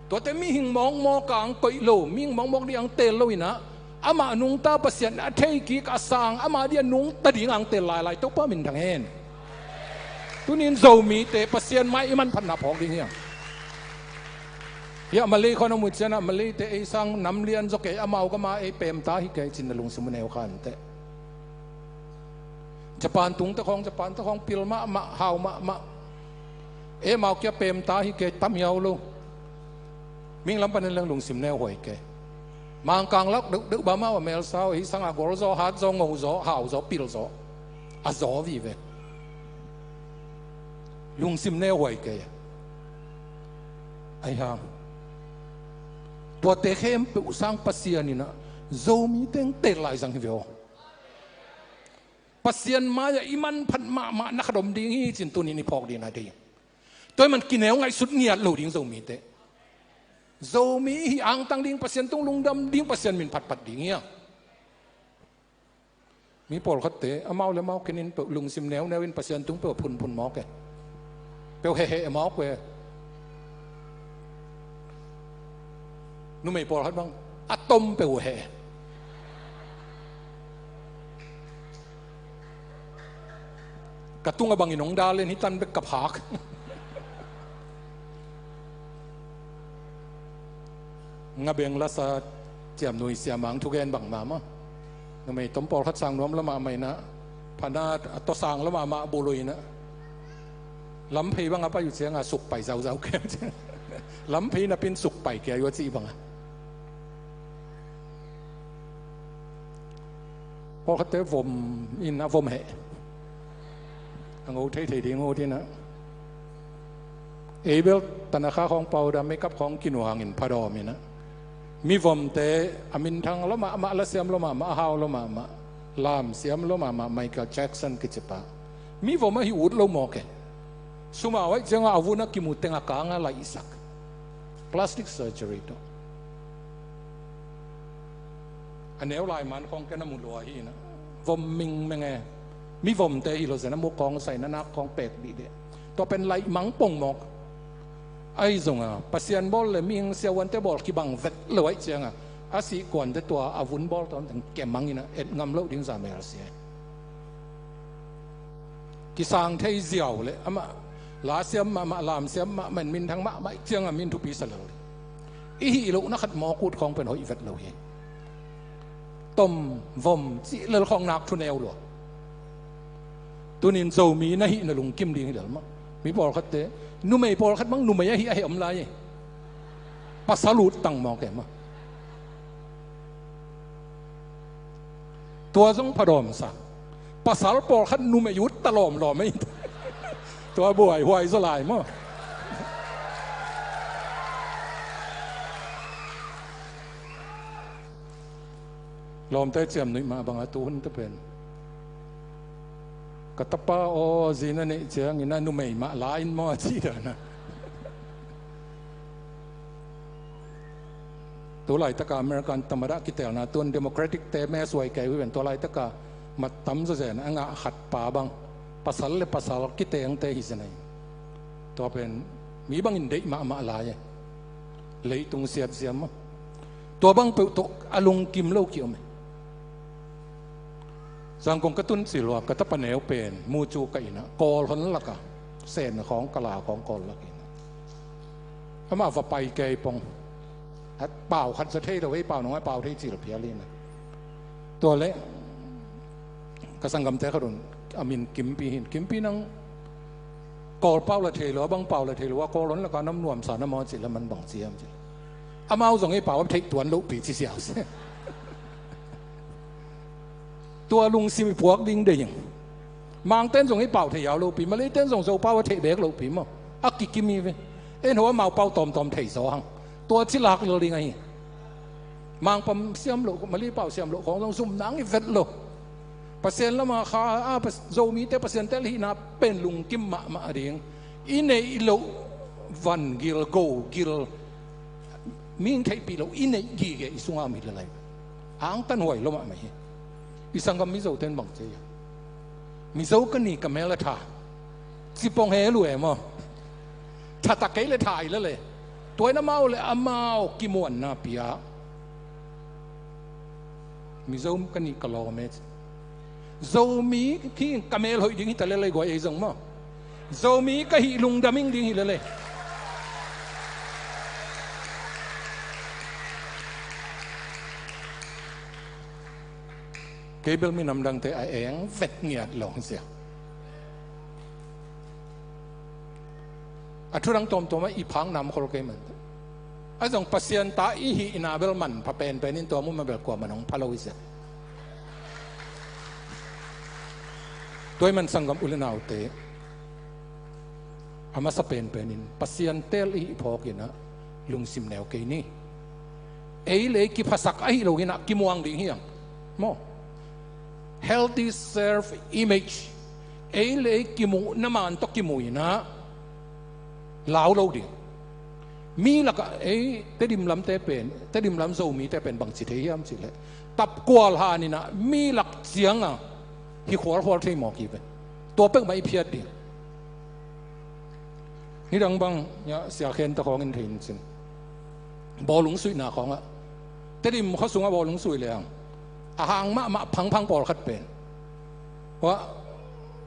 Tuate mihing mawkmawk a ang koih lo, mihing mawkmawk ding ang teel lo in ah, amah nungta Pasian a thei kik a sang, amah ding a nungta ding ang teel lailai, Topa min thang hen. Tuni in Zomite Pasian mai i manphatna phawk ding hiam? Hiah Malay khawng a mu ciang ah, Malayte ei sang nam lian zaw kei, amau gam a ei pemta hi kei cin na lungsim uh neu kha inteh. Japan tungte khawng, Japan te khawng pil mahmah, hau mahmah. Ei amau kia pemta hi kei, tam hiau lo. Mihing lam panin leng lungsim neu huai kei. Mangkang lak deuhdeuh bang amau a mel sau, ei sang a gol zaw, hat zaw, ngo zaw, hau zaw, pil zaw. A zaw vive. Lungsim neu huai kei. Ahi hang, tuate khempeuh sang Pasian in ah Zomite hong teel lai zang hi ve aw. Pasian mai-ah i manphat mahmah na khat om ding hi cin tuni in i phawk ding a dei. Tua ahih man kineu ngaihsut ngiat lo ding Zomite. Zomi i hih angtang ding, Pasian tung lungdam ding, Pasian min phatphat ding hi a. Mi pawlkhatte amau le amau kinin peuh lungsim neuneu in Pasian tung peuh a phunphun mawk e. Peuh heheh mawk ve. Numei pawlkhat bang a tom peuh uh heh. Ka tung a bangin hong dal in hih tan bek ka phak. Nga beng lasa ciamnui siamang thugen bang mahmah. Numei tom pawlkhat sang nuam lua mahmah in ah, phanat a tawsang lua mahmah, bului in ah. Lamphei bang a pai uh ciang a suk pai zauzau kem ciang. Lamphei napin suk pai kia uh a cih bang a. Pawlkhatte vom in a vom heh. A ngo theithei ding uh ding ah. Ei bel tanakha khawng pau da, makeup khawng kinuang in phadawm in ah. Mi vomte a minthang lua mahmah, lasiam lua mahmah, a hau lua mahmah, lamsiam lua mahmah, Michael Jackson kici pa. Mi vom ahi ut lo mawk e. Sum a hoih ciang a a vun a kimu teng a kang a laihsak. Plastic surgery tawh. A neu lai man khawng ken a mu lua hi in ah. Vom mingmeng e. Mi vomte hi lo zen a mu khawng sai na nak khawng pek dihdih. Tua pen laih mang pong mawk. Ahi zong a Pasian bawl le mihing siavuante bawl kibang vet lo ahih ciang a, a sih kuante tua a vun bawl tawn teng kemang in ah et ngam loh ding za mel sia. Kisang thei ziau le amah lasiam mahmah, lamsiam mahmah in minthang mahmah ciang a min thupi sa lel. I hih lohna khat mawk ut khawng pen hoih vet lo hi. Tom vom cih lel khawng nak thu neu lua. Tunin Zomi na hih na lungkim ding hi lel mah. Mi pawlkhatte, numei pawlkhat bang numei ahi a heh om lai e. Pasal ut tang mawk e mah. Tua zong phadawm sa. Pasal pawlkhat numei ut ta lawmlawm ei. Tua buaihuai zaw lai maw. Lawmte ciamnuih mah bang a tu hun te pen ka tapa aw, zi na neih ciangin a numei mah la in maw a ci dan a. Tu laitaka American tamada kitelna tun Democratic te me suai kei hui ven, tua laitaka mat tam zawzen a ngah khat pa bang pasal le pasal kitengte hi zen ahi. Tua pen mi bangin deih mahmah lai e. Leitung siatsiam maw? Tua bang peuh tawh a lungkim lo ki om e. Zangkong ka tun cil ua ka tapa neu pen mucu ka inn ah Kawlhon laka sen khawng, kala khawng Kawl lak inn ah amah va pai kei pong. Pau khat za thei lo, ei pau nong a pau thei cil phial inn ah. Tua leh ka sanggamte khat un, a min Kimpi hin. Kimpi nang Kawl pau la thei lo, a bang pau la thei lo a, Kawlhon laka nam nuamsa na maw cih la man bang ciam cih la. Amau zong ei pau a theih tuan lohpi ci siau se. Tua lungsim i puak ding deih ing. Mangten zong ei pau thei yau lohpi, Malayten zong Zo pau a theih bek lohpi maw. A kikim hi ve. En ho amau pau tawmtawm thei zaw hang. Tua ci lak lel ding ahi. Mangpam siam loh, Malay pau siam loh khawng zong zum nang i vet lo. Pasian lama kha a, Zomite Pasian tel hihna pen lungkim mahmah ding. I neih loh van gil, go gil, ming theihpih loh i neih gige i sunga om hi lelai. Angtan huai lo mahmah hi. I sanggam Mizote in bang ci a, Mizo ka ni ka mel a tha. Cipong he lu e maw? Thatak kei le tha i lele. Tua in amau le amau kimuanna pia. Mizo ka nih ka lawm e. Zomi hi ka mel hoih ding hi ta lele guai ei zong maw? Zomi ka hih lungdam ing ding hi lele. Kei bel minam dangte a eng vet ngiat lo hi sia. A thudang tawmtawm ah i phak nam khol kei man. A zong Pasian ta i hihna bel manpha penpen in tua mumah bel kuamah nong pha lo hi sia. Tua i man sanggam u le naute, a masa penpen in Pasian tel i hih phawk in ah lungsim neu kei ni. Ei le ei kiphasak ahi lo in ah kimuang ding hi ang maw? Healthy self image. Ei le ei kimuhna man tawh kimu in ah lau lo ding. Mi lakah ei Tedim lamte pen, Tedim lam Zomite pen bangci thei hiam cih leh, tapkual han in ah mi lak ciang a hi khualkhual thei mawk hi ve. Tua peuhmah i phiat ding. Nidang bang, ya, Sia Khen ta khawng in thei in cin. Bawlung suihna khawngah, Tedim khua sungah bawlung suih leng a hang mahmah phangphang pawlkhat pen, wa,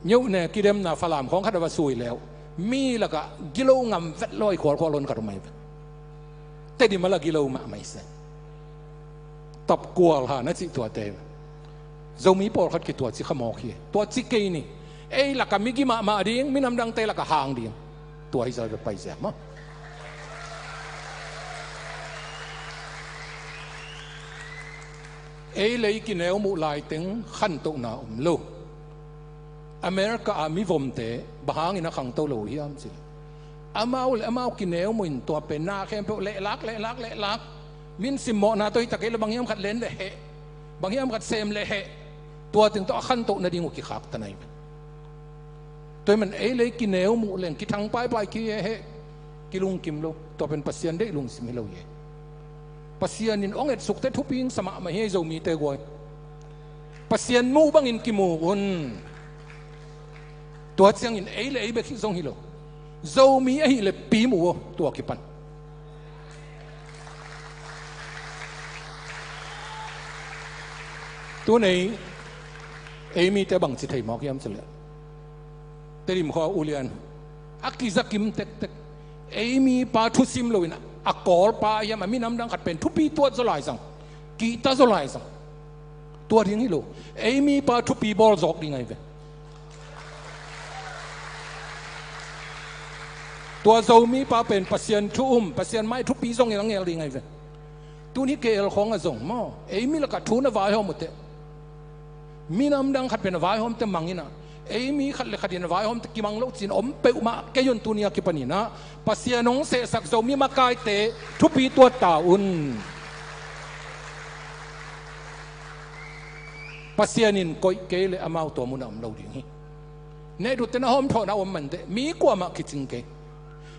nyoh ne kidemna Falam khawng khat a va suih leu, mi lakah gilo ngam vet lo a i khualkhual hon khat om ahi ve. Tedim a la gilo mahmah i se. Tapkual ha na cih tuate. Zomi pawlkhat ki tua ci kha mawk hi. Tua ci kei ni. Ei lakah migi mahmah ding, minam dangte lakah hang ding. Tua hi zah bek pai zia maw? Ei lei kineu muh laiteng khantohna om lo. America a mivomte bang hangin a khangto lo hiam cih leh, amau le amau kineu muh in tua pen na khempeuh lehlak, lehlak, lehlak. Min simmawhna tawh hi ta kei leh bang hiam khat len le heh, bang hiam khat sem le heh. Tua teng tawh a khantoh nading uh kikhaktan ahi ve. Tua hi man ei lei kineu muh leng kithang paipai ki heh, kilungkim lo. Tua pen Pasian deih lungsim hi lo hi. Pasian in hong etsukte thupi hing sa mahmah hi ei Zomite guai. Pasian muh bangin kimu un. Tua ciangin ei le ei bek hi zong hi lo. Zomi ahih leh pi mu aw, tua kipan. Tun ei, ei mite bangci thei mawk hiam cih leh, Tedim khua ulian a kizakim tektek. Ei mipa thusim loin a Kawlpa hiam, a minam dang khat pen thupi tuat zaw lai zang, kihta zaw lai zang. Tua ding hi lo. Ei mipa thupi bawl zawk ding ahi ve. Tua Zomipa pen Pasian thu um, Pasian mai thupi zongin a ngel ding ahi ve. Tun hi K L khawng a zong maw, ei mi lakah thu na vaihawm uh teh. Minam dang khat pen a vaihawmte mang in ah, ei mi khat le khat in a vaihawmte kimang lo cin om peuhmah kei un. Tuni a kipan in ah Pasian hong sehsak Zomi makaite thupi tuat ta un. Pasian in koih kei le amau tua munah om lo ding hi. Nehdutte na hawmthawhna om manteh mi kuamah kicing kei.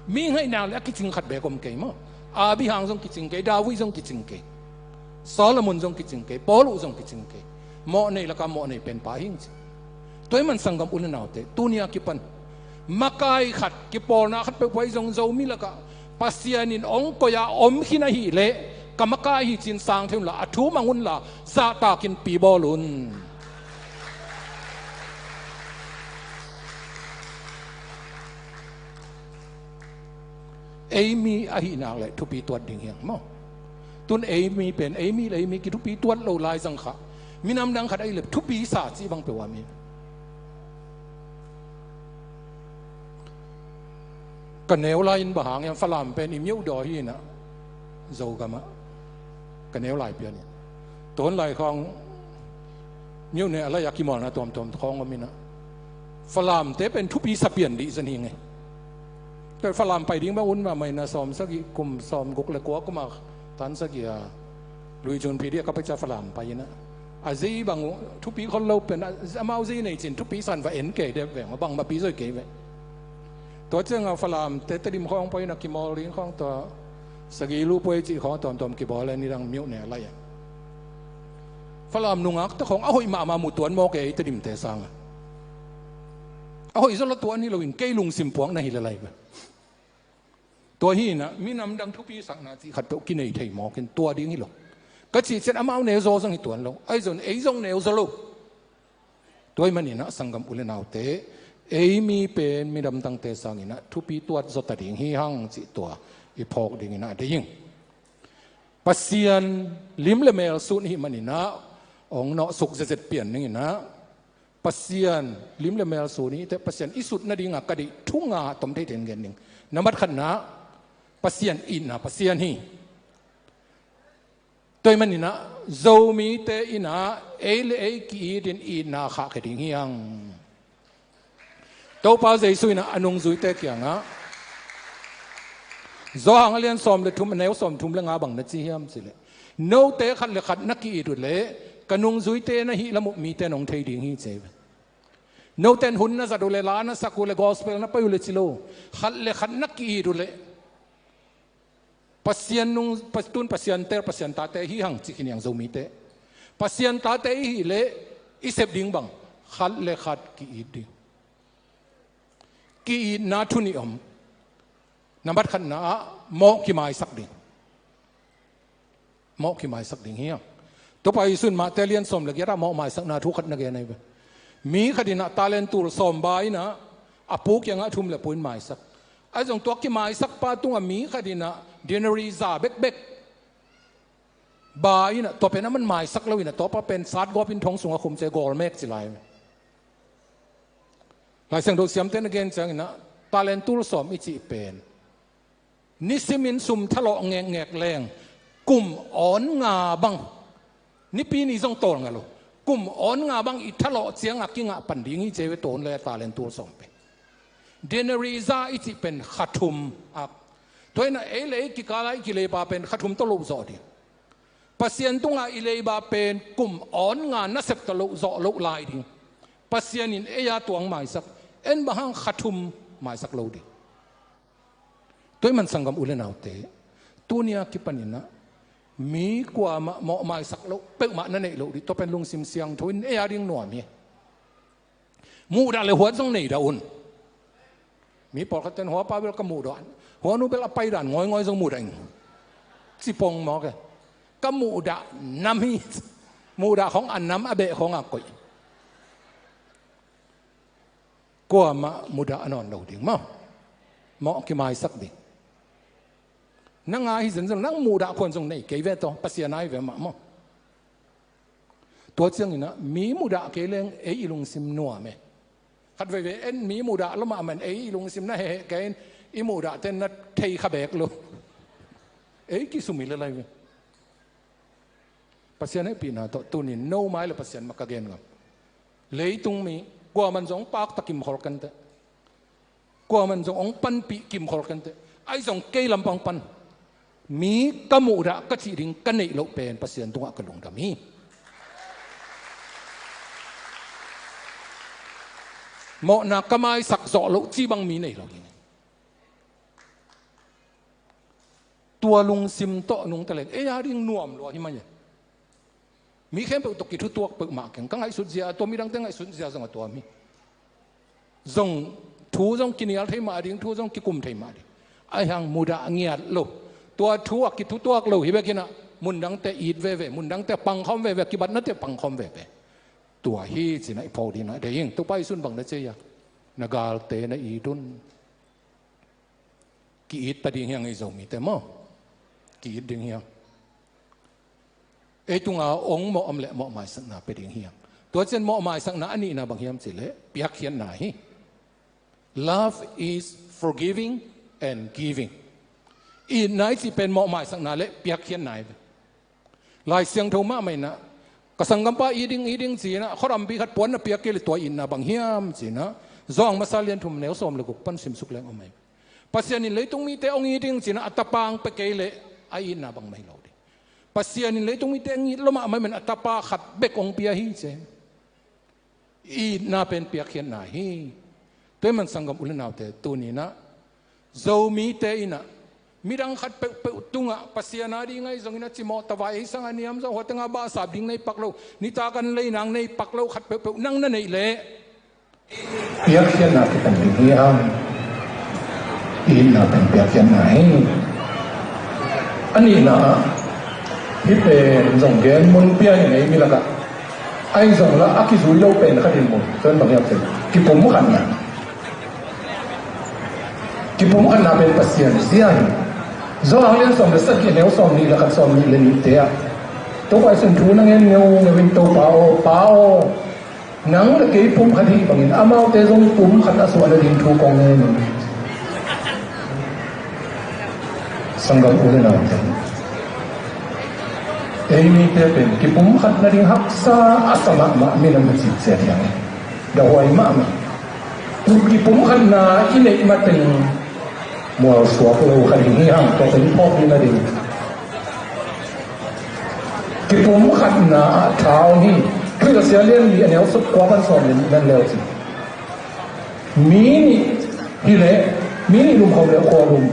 Mi ngaihna le a kicing khat beek om kei maw. Abraham zong kicing kei, David zong kicing kei, Solomon zong kicing kei, Paul uh zong kicing kei. Mawhnei lakah mawhnei penpa hing ci. Tua ahih man sanggam u le naute, tuni a kipan makai khat, kipawlna khat peuhpeuh ahi zong Zomi lakah Pasian in hong koih a om khin ahih leh ka makai hi ci-in sang thei unla, a thu mang unla, zahtakin pibawl un. Ei mi ahih nak leh thupi tuat ding hiang maw. Tun ei mi pen ei mi le ei mi kithupi tuat lo lai zang kha. Minam dang khat ahih leh thupi sa cih bang peuh a mi. Ka neu lai in bang hang hiam, Falam pen i myoh daw hi inah, Zogamah ka neu lai pian in. Tua hun lai khawng myoh ne a lai a kimawlna tuamtuam khawng om inah, Falamte pen thupi sa pian dih zan hi ngei. Tua Falam pai ding bang un mahmah inah, sawm sagih kum, sawm guk le kua kum a tan sagih a, lui June phi dih a ka pai ciang Falam pai inah, a zei bang uh thupi khol lo pen, amau zei nei cin thupi san va en kei deuh veng, bangmah pi zoi kei ve. Tua ciangah Falamte Tedim khawng pai inah kimawl ding khawng, tua sagih lu puai cih khawng tuamtuam kibawl a, nidang myoh ne a lai a. Falam nungakte khawng a hoih mahmah mu tuan mawk e, ei Tedimte sangah. A hoih zaw lo tuan hi loin kei lungsim puak na hi le lai ve. Tua hi inah minam dang thupi sakna cih khat peuh kinei thei mawk in, tua ding hi lo. Ka cih ciang amau neu zaw zong hi tuan lo, ahi zong ei zong neu zaw lo. Tua ahih man inah sanggam u le naute, ei mi pen midam dangte sang inah thupi tuat zaw ta ding hi hang cih tua i phawk ding inah deih ing. Pasian lim le mel sun i hih man inah hong nawhsuk zetzet pian ding inah, Pasian lim le mel sun i hih teh Pasian i sut nadingah ka deih thu nga tom theithei in gen ding. Nambat khatna, Pasian itna Pasian hi. Tua ahih man inah Zomite inah ei le ei ki-it in itna khahkhia ding hi hang. Topa Jesu inah a nungzuite kiangah, Johan a lian sawm le thum, a neu sawm thum le nga bang na ci hiam cih leh, note khat le khat na ki-it uh leh ka nungzuite na hih lam uh mite in hong thei ding hi ci hi ve. Note in hun na zat uh leh, la na sak uh leh, gospel na pai uh leh ci lo, khat le khat na ki-it uh leh, Pasian nung, Pas-, tun Pasian tel, Pasian tate hi hang ci khin hi hang Zomite. Pasian tate i hih leh i sep ding bang, khat le khat ki-it ding. Ki-itna thu nih om. Nambat khatna ah mawh kimaisak ding. Mawh kimaisak ding hi hang. Topa Jesu in Mate lian sawm le giat ah mawh maisakna thu khat na gen ahi ve. Mi khat inah talent tul sawm ba inah a pu kiangah thum le pu in maisak. Ahi zong tua kimaisakpa tungah mi khat inah denari za bekbek ba inah, tua pen aman maisak lo inah, tuapa pen satgawp in thong sungah khum ci, gawl mek ci lai ve. Lai Siangtho siamte na gen ciang inah talent tul sawm i cih pen nisimin sum thalawh ngekngek leng kum awn nga bang, nipi ni zong tawlnga lo, kum awn nga bang i thalawh ciangah kingah pan ding hi ci hi ve, tua hun lai a talent tul sawm pen. Denari za i cih pen kha thum ak. Tua inah ei le ei kikal a i kileiba pen kha thum tawh loh zawh ding. Pasian tungah i leiba pen kum awn nga nasep tawh loh zawh loh lai ding. Pasian in ei a tuang maisak, en bang hang kha thum maisak lo ding. Tua ahih man sanggam u le naute, tuni a kipan inah mi kuamah mawh maisak loh peuhmah na neih loh dih, tua pen lungsim siangtho in ei a ding nuam hi. Muhdah le huat zong nei dah un. Mi pawlkhatte in huapa bel ka muhdah, huanu bel a paidan ngawngawn zong muhdah ing ci pong mawk e. Ka muhdah nam hi. Muhdah khawng a nam, a beh khawng a koih. Kuamah mudah a nawn lo ding maw. Mawh kimaisak ding. Nang a hi zenzen, nang muhdah khuan zong nei kei ve tawh, Pasian a hi ve mah maw. Tua ciang inah mi mudah kei leng ei i lungsim nuam e. Khat veivei en mi mudah lo mahmah in ei i lungsim na heheh kei in, i muhdahte in na thei kha beek lo. Ei kisum hi le lai ve. Pasian hehpihna tawh tunin no mai le Pasian mah ka gen ngam. Leitung mi kuaman zong pakta kimkhol kenteh. Kuaman zong hong panpih kimkhol kenteh. Ahi zong kei lampang pan mi ka muhdah ka cih ding ka neih loh pen Pasian tungah ka lungdam hi. Mawhna ka maisak zawh loh cih bang mi nei lo hi. Tua lungsim tawh nungta leng ei a ding nuam lua hi mai. Mi khempeuh tawh kithutuak peuhmah keng. Ka ngaihsut zia, tua midangte ngaihsut zia zong a tuam hi. Zong thu zong kinial thei mah ding, thu zong kikum thei mah ding. Ahi hang mudah ngiat lo. Tua thu a kithutuak lo hi bek hi na, mundangte it veve, mundangte pangkhawm veve, kibatnate pangkhawm veve. Tua hi ci-in a i phawk ding a deih ing. Topa Jesu'n bang na ci a, na galte na it un. Ki-it ta ding hi hang ei Zomite maw. Ki-it ding hi hang. Ei tunga ong mawh om leh mawh maisakna pia ding hi hang. Tua ciang mawh maisakna a nihna bang hiam cih leh piakkhiatna hi. Love is forgiving and giving. Itna i cih pen mawh maisakna leh piakkhiatna hi. Lai Siangtho mahmah in ah, ka sanggampa it ding, it ding ci-in ah, khuarampi khat puan na piak kei leh tua itna bang hiam ci-in ah, Johan masa lian thum neu sawm leh guk pan simsuk leng om hi. Pasian in leitung mite hong it ding ci-in ah, a tapa hong pia kei leh a itna bang mah hi lo ding. Pasian in leitung mite hong it lo mahmah in a tapa khat bek hong pia hi ci. Itna pen piakkhiatna hi. Tua ahih man sanggam u leh naute, tuni-in ah Zomite in ah midang khat peuhpeuh tungah Pasian a ding ahi zongin a cimawh tavai ei sang a niam zong hua tengah bahsap ding nei pak lo, nitak an lei nang nei pak lo khat peuhpeuh nang na neih leh piakkhiatna kipan ding hi hang. Itna pen piakkhiatna hi. A nihna ah, hih pen zong gen mun pian in ei mi lakah, ahi zong lah a kizui lo pen khat in mun, tua in bang hiam cih leh kipumkhatna. Kipumkhatna pen Pasian zia hi. Johan lian sawm leh sagih neu sawm nih leh khat, sawm nih leh nihte ah, Topa Jesu'n thu na ngen ngeungeu in, Topa aw, Pa aw, nang leh kei pumkhat hi bangin amaute zong pumkhat a suah nading thu kong ngen ing. Sanggam u leh naute, ei mite pen kipumkhat nading haksa a sa mahmah minam na cih ciat hi hang. Dahuai mahmah. Kipumkhatna i neih mateng mualsuak lo kha ding hi hang, tua pen phawk ding a ding. Kipumkhatna ah tha om hi. Khristian lian li a neu sawm kua pan sawm nih na en leu cin, mi nih hi leh, mi nih lumkhawm leh khua lum,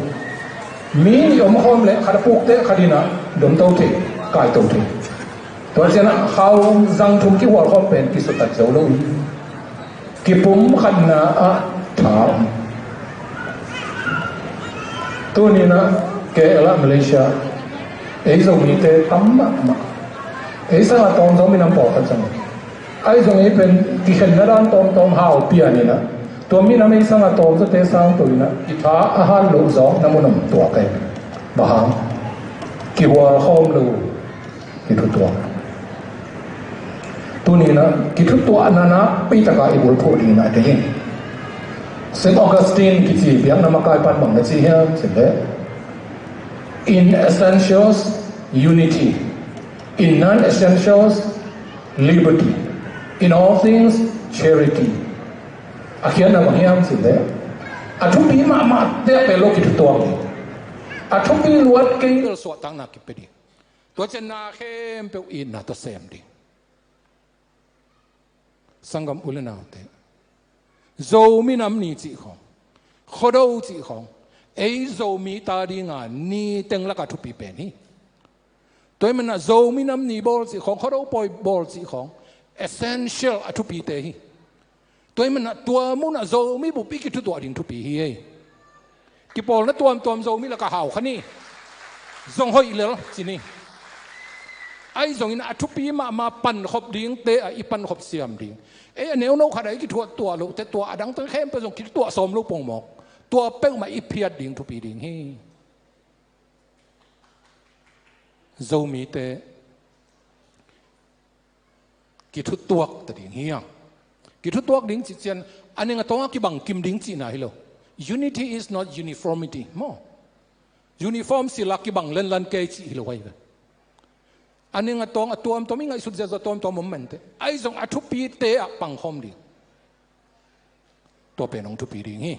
mi nih omkhawm leh khat a pukte khat in ah domto thei, kaito thei. Tua ciang ah khau zang thum kihual khawm pen kisutat zo lo hi. Kipumkhatna ah tha om. Tuni-in ah K L ah Malaysia, ei Zomite tam mahmah. Ei sang a tawmtawm minam pawlkhat zong, ahi zong ei pen kikhenna dan tawmtawm hau pian in ah, tua minam ei sang a tawmzawte sang to in ah i tha a hat loh zawkna mun om tuak ei. Bang hang? Kihual khawm lo. Kithutuak. Tuni-in ah kithutuakna nakpi takin i bulphuh ding a deih hi. Saint Augustine kici biakna makai pan bang na ci hiam cih leh, "In essentials, unity. In non-essentials, liberty. In all things, charity." A khiatna bang hiam cih leh, a thupi mahmahte ah pia lo kithutuak ding. A thupi luat kei lo suahtakna kipia ding. Tua ciang na khempeuh itna tawh sem ding. Sanggam u leh naute, Zomi Nam Ni cih khawng, Khuado cih khawng, ei Zomi ta dinga ni teng lakah thupi pen hi. Tua ahih manin ah Zomi Nam Ni bawl cih khawng, Khuado pawi bawl cih khawng essential, a thupite hi. Tua ahih manin ah tua munah Zomi bup i kithutuak ding thupi hi ei. Kipawlna tuamtuam Zomi lakah hau kha ni. Zong hoih lel ci ni. Ahi zongin a thupi mahmah pankhop dingte ah i pankhop siam ding. Ei a neuno khat ah i kithutuak loh teh tua a dangte khempeuh zong kithutuak sawm lo pongmawk. Tua peuhmah i phiat ding thupi ding hi. Zomite kithutuak ta ding hi hang. Kithutuak ding cih ciang a ning a tawng a kibang kim ding cihna hi lo. Unity is not uniformity maw. Uniform sila kibang lenlan kei cih hi lo ahi ve. A ning a tawng a tuamtuam, i ngaihsut ziahziah tuamtuam om menteh, ahi zong a thupite ah pangkhawm ding. Tua pen hong thupi ding hi.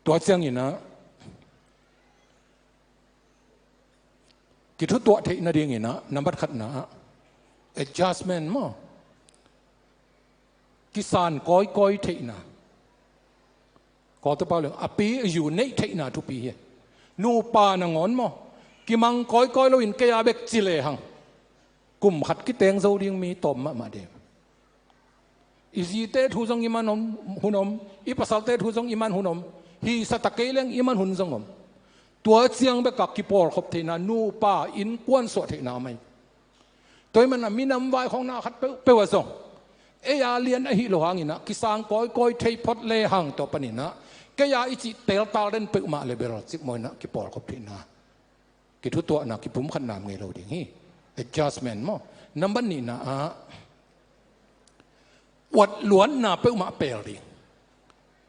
Tua ciangin ah kithutuak theih nadingin ah nambat khatna ah adjustment maw. Kisan kawikawi theihna, Kawltapa leng a pi a yu neih theihna thupi hi. Nupa nangawn maw, kimang kawikawi loin kei a bek ci lehang kum khat kiteng zo ding mi tawm mahmah ding. I zite thu zong i man om, hun om, i pasalte thu zong i man hun om, hi sa ta kei leng i man hun zong om. Tua ciang bek a kipawlkhop theihna, nupa innkuan suah theihna om hi. Tua ahih manin a minam vaikhawngna khat peuhpeuh ah zong ei a lian ahih loh hangin ah kisang kawikawi thei phot lehang tua panin ah kei a i cih teltal den peuhmah le bel cikmawh in ah kipawlkhop theihna, kithutuahna, kipumkhatna om ngei lo ding hi. Adjustment maw. Nambat nihna ah uat luatna peuhmah pel ding.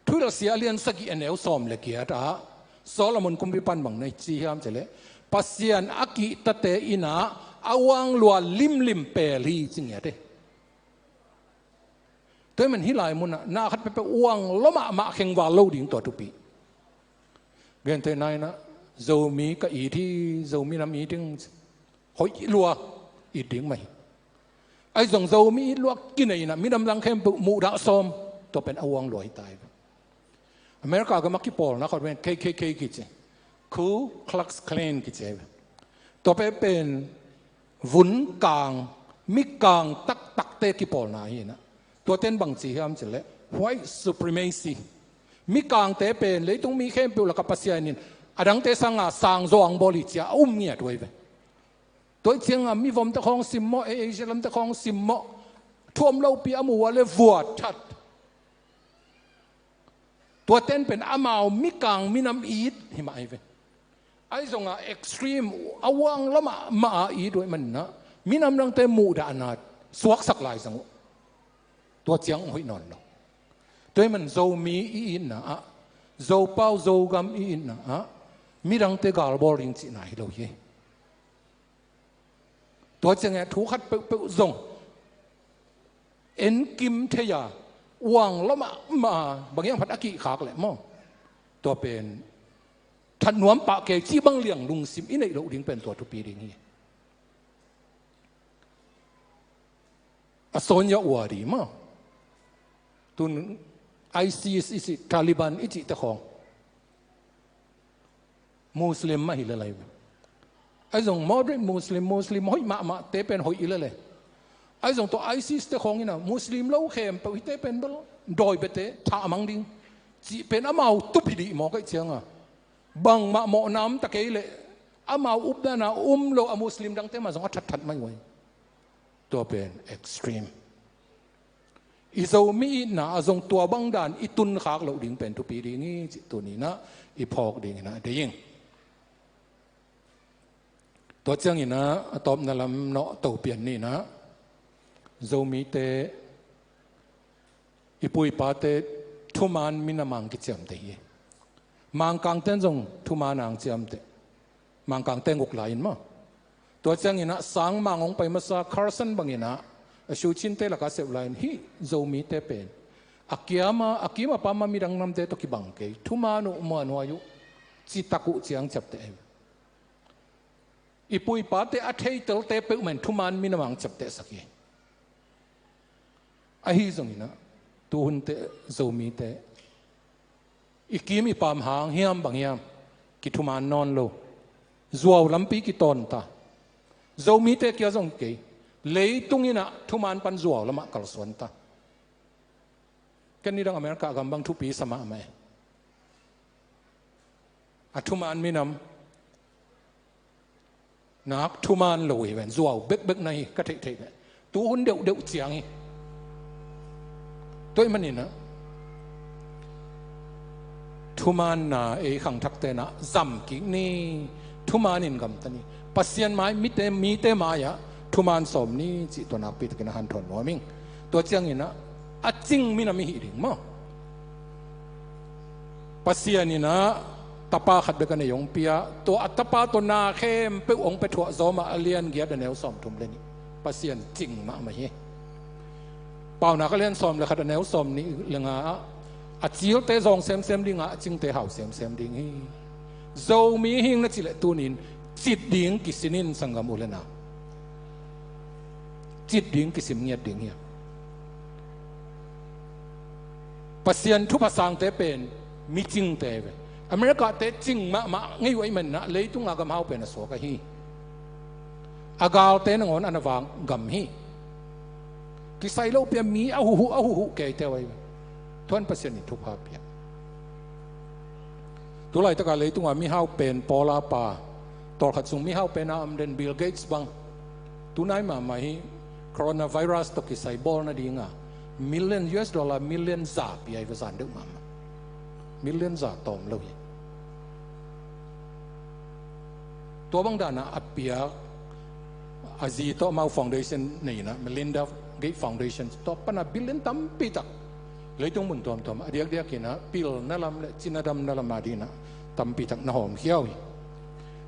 Thuhilhsia a lian sagih a neu sawm le giat ah Solomon kumpipa'n bang na ci hiam cih leh, Pasian a kihtate in ah a uang lua limlim pel hi ci ngiat hi. Tua ahih manin hih lai munah na khat peuhpeuh uang lua mahmah, khengval lo ding tua thupi. Gentehna in ah Zomi ka it hi, Zomi nam it ding, hoih lua it ding mah hi. Ahi zong Zomi it lua kinei in ah minam dang khempeuh muhdah sawm, tua pen a uang lua hi ta hi. America gam a kipawlna khat pen K K K kici, Ku Klux Klan kici hi. Tua pen pen vun kang, mi kang taktakte kipawlna hi in ah, tuate in bang ci hiam cih leh white supremacy, mi kangte pen leitung mi khempeuh lakah Pasian in a dangte sangin sang zaw hong bawl hi ci-a a um ngiat uh hi ve. Tua ahih ciangin a mivomte khawng simmawh, Asia lamte khawng simmawh, thu om lopi a mu uh a leh vuat that. Tuate in pen amau mi kang minam it hi mah hi ve. Ahi zong a extreme, a uang lua mahmah a it uh ahih manin ah minam dangte muhdahna suaksak lai zong uh. Tua ciang hoih nawn lo. Tua ahih manin Zomi i itna ah, Zopau Zogam i itna ah midangte galbawl ding cihna hi lo hi. Tua ciangin a thu khat peuhpeuh zong enkim thei a, uang lua mahmah a, bang hiam khat a kihkhak leh maw, tua pen that nuam pah kei cih bang liang lungsim i neih loh ding pen tua thupi ding hi. A Sonia Wadi maw, tun ISIS i cih, Taliban i cihte khawng Muslim mah hi lel hi ve. Ahi zong moderate Muslim, Muslim hoih mahmahte pen hoih hi lel hi. Ahi zong tua ISIS te khawng in ah Muslim lo khempeuh hihte pen bel dawi biate thah mang ding cih pen amau tup hi dih mawk ahih ciangin a, bangmah mawhna om ta kei leh amau updan a um lo a Muslim dangte mah zong a thatthat mai uh hi. Tua pen extreme. I Zomi itna ah zong tua bang dan i tunkhak loh ding pen thupi ding hi cih tuni in ah i phawk ding in ah deih ing. Tua ciangin ah a tawpna lam nawh to pian ni in ah, Zomite, i pu i pate thuman minam a hong kiciamteh hi. Mangkangte in zong thuman a hong ciamteh. Mangkangte nguk lai in maw. Tua ciangin ah sangmang hong pai masa Carson bangin ah a Shuchinte lakah a sep lai in hih Zomite pen a kiam a, a kim a pam a midang namte tawh kibang kei, thuman uh, muanhuai uh, citak uh ci-a hong ciapteh hi. I pu i pate a theitelte peuhmah in thuman minam a hong ciaptehsak hi. Ahi zongin ah tuhunte Zomite i kim i pam hang hiam bang hiam kithuman nawn lo. Zuau lampi kitawn ta. Zomite kia zong kei, leitung in ah thuman pan zuau lamah kalsuan ta. Ken nidang America gam bang thupi sa mahmah e. A thuman minam nak thuman lo hi ven, zuau bekbek na hi ka theihtheih leh. Tuhun deuhdeuh ciang hi. Tua ahih manin ah thumanna ei khangthakte in ah zam kik ni. Thuman in gamta ni. Pasian mai, mite, mite mai-ah thuman sawm ni cih tua nakpi takin a hanthawn nuam ing. Tua ciangin ah a cing minam i hih ding maw. Pasian in ah tapa khat bek a nei hong pia, tua a tapa tawh na khempeuh hong pia thuah zawm ah, a lian giat a neu sawmthum le nih. Pasian cing mahmah hi. Paunak a lian sawm le khat a neu sawmnih le nga ah, a cilte zawng semsem ding a, a cingte hau semsem ding hi. Zomi hi ing na cih leh tuni-in cit ding kisin in, sanggam u le nau. Cit ding kisim ngiat ding hi. Pasian thupha sangte pen micingte ve. America-te cing mahmah ngei uh ahih manin ah leitung a gamhau pen a suak ahi. A galte nangawn a na vak gam hi. Kisai lo pia mi a huhhuh a huhhuh keite uh ahi ve. Tuan Pasian in thupha pia. Tulaitak a leitung a mihau pen pawl a pa, tawlkhat sung mihau pen a om den Bill Gates bang, tunai mahmah hi, coronavirus tawh kisai bawl nading a million, U S dollar million za pia hi ve, zan deuh mahmah. Million za tawm lo hi. Tua bang dan a a piak a zi tawh amau foundation nei in ah, Melinda Gates Foundation, tua pan a billion tampi tak leitung mun tuamtuam a diakdiak in ah pilna lam le cina damna lam a ding in ah tampi tak na hawmkhia uh hi.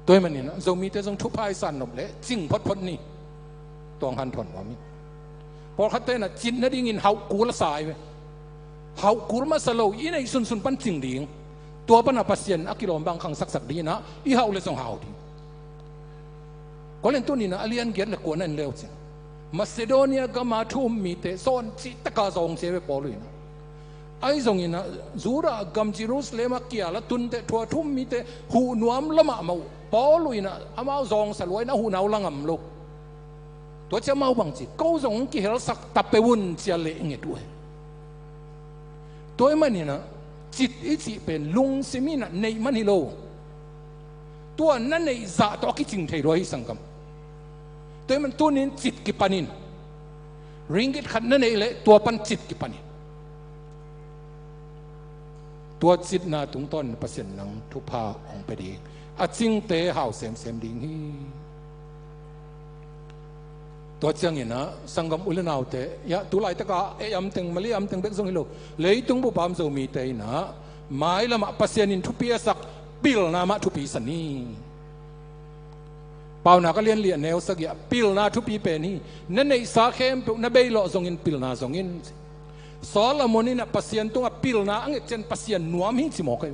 Tua ahih manin ah Zomite zong thupha i san nop leh cing photphot ni. Tua hong hanthawn nuam hi. Pawlkhatte in ah cit nadingin hauh kul a sa hi ve. Hauh kul masa lo, i neih sunsun pan cing ding. Tua pan a Pasian a kilawm bang khangsaksak ding in ah i hauh leh zong hau ding. Korinth tuni in ah a lian giat le kua na en le uh cin, Macedonia gam a thu um mite sawn cihtak a zawng ci hi ve Paul in ah. Ahi zongin ah Judah gam Jerusalem a kial a tunte thu a thu um mite huh nuam lua mahmah uh. Paul in ah amau zawngsa lua in a huhna uh la ngam lo. Tua ciang amau bang ci, ko zong hong kihelsak ta peuh un ci a leh nget uh hi. Tua ahih manin ah cit i cih pen lungsim in ah neih man hi lo. Tua na neih zah tawh a kicing thei lua hi sanggam. Tua ahih man tuni in cit kipan in. Ringgit khat na neih leh tua pan cit kipan in. Tua citna tungtawn in Pasian in nang thupha hong pia ding. A cingte hau semsem ding hi. Tua ciangin ah sanggam u le naute, ya, tulaitak a ei amteng, Malay amteng bek zong hi lo, leitung bup a om Zomite in ah mailam ah Pasian in thupi a sak pilna mah thupi sa ni. Paunak a lian li a neu sagih ah pilna thupi pen hi. Na neihsa khempeuh na beilawh zongin pilna zong in. Solomon in ah Pasian tungah pilna a nget ciang Pasian nuam hi ci mawk hi.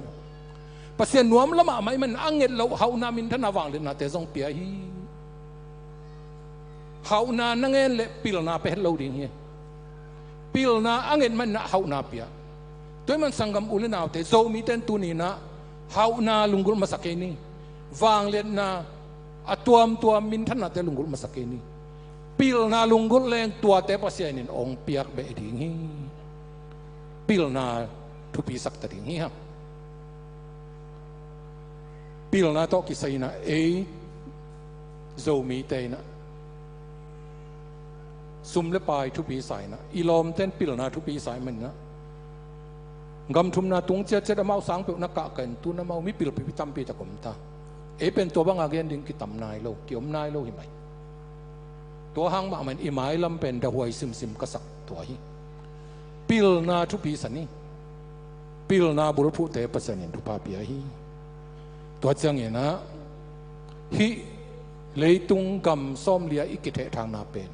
Pasian nuam lua mahmah ahih manin a nget loh hauhna, minthanna, vangliatnate zong pia hi. Hauhna na ngen leh pilna pia het lo ding hi. Pilna a nget manin ah hauhna pia. Tua ahih man sanggam u le naute, Zomite in tuni in ah hauhna lunggulh masa kei ni. Vangliatna, a tuamtuam minthannate lunggulh masa kei ni. Pilna lunggulh leng tuate Pasian in hong piak beh ding hi. Pilna thupisak ta ding hi hang. Pilna tawh kisai in ah ei Zomite in ah sum le pai thupi sa in ah, i lawmte in pilna thupi sa ahih manin ah gam thumna tung ciatciat amau sang peuh na kah kah in tu in amau mipil pipi tampi tak om ta. Ei pen tua bang a gen ding kitam nai lo, kiom nai lo hi mai. Tua hang mahmah in i mailam pen dahuai simsim ka sak tua hi. Pilna thupi sa ni. Pilna bulphuhte Pasian in thupha pia hi. Tua ciangin ah hih leitung gam sawmli a i kithehthangna pen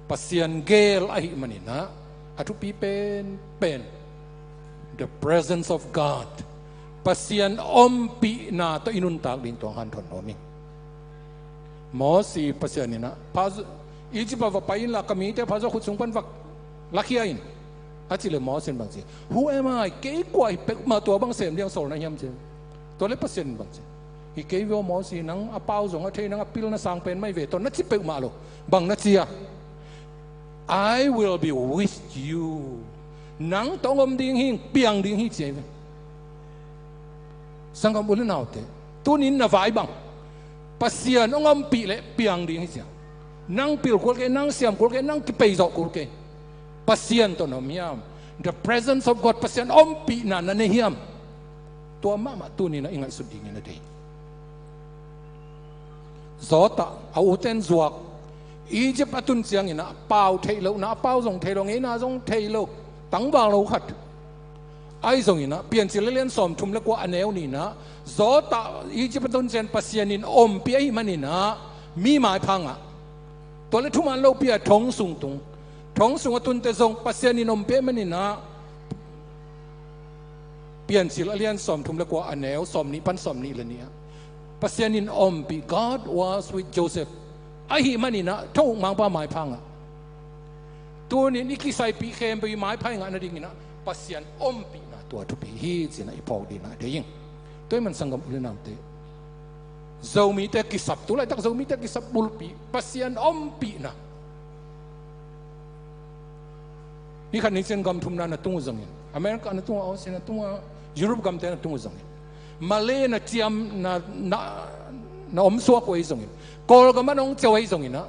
Pasian gel ahih manin ah a thupi penpen the presence of God, Pasian ompihna tawh i nuntak ding tua hong hanthawn nuam ing. Mosi Pasian in ah pha, Egypt ah va pai inla, ka mite Pharaoh khut sung pan va lakhia in, a cih leh Mosi in bang ci? Who am I? Kei kua hi peuhmah tua bang sem ding a sawl na hiam ci. Tua leh Pasian in bang ci? Hi kei ve aw Mosi, nang a pau zong a thei, nang a pilna sang pen mah hi ve tawh na ci peuhmah lo. Bang na ci a? I will be with you. Nang tawh hong om ding hi, piang ding hi ci hi ve. Sanggam u le naute, tuni in na vai bang? Pasian hong ompih leh piang ding hi ci a. Nang pil kul kei, nang siam kul kei, nang kipeizawh kul kei. Pasian tawh na om hiam? The presence of God, Pasian ompihna na nei hiam? Tua mahmah tuni in ah i ngaihsut dingin a deih. Zawtah a ute in zuak, Egypt a tun ciangin ah pau theih lohna, a pau zong thei lo, ngeina zong thei lo, tangval lo khat. Ahi zongin ah Piancil a lian sawmthum le kua a neu nih in ah, Zawtah Egypt a tun ciang Pasian in ompih ahih manin ah mi maipha ngah. Tua leh thuman lopi a thong sung tung. Thong sung a tunte zong Pasian in ompih ahih manin ah Piancil a lian sawmthum le kua a neu sawmnih pan sawmnih le nih ah Pasian in ompih, God was with Joseph. Ahih manin ah tho mangpa maipha ngah. Tuni in i kisaipih khempeuh i maipha i ngah nadingin ah Pasian ompihna tua thupi hi cinah i phawk dingah deih ing. Tua ahih man sanggam u le naute, Zomite kisap, tu laitak Zomite kisap bulpi Pasian ompihna. Ni khat ni ciang gam thumna na tung uh zongin, America na tung uh, Aussie na tung uh, Europe gamte na tung uh zongin, Malay na ciam na, na, na omsuak uh ahi zongin, Kawlgam ah na hong ciah uh ahi zonginah,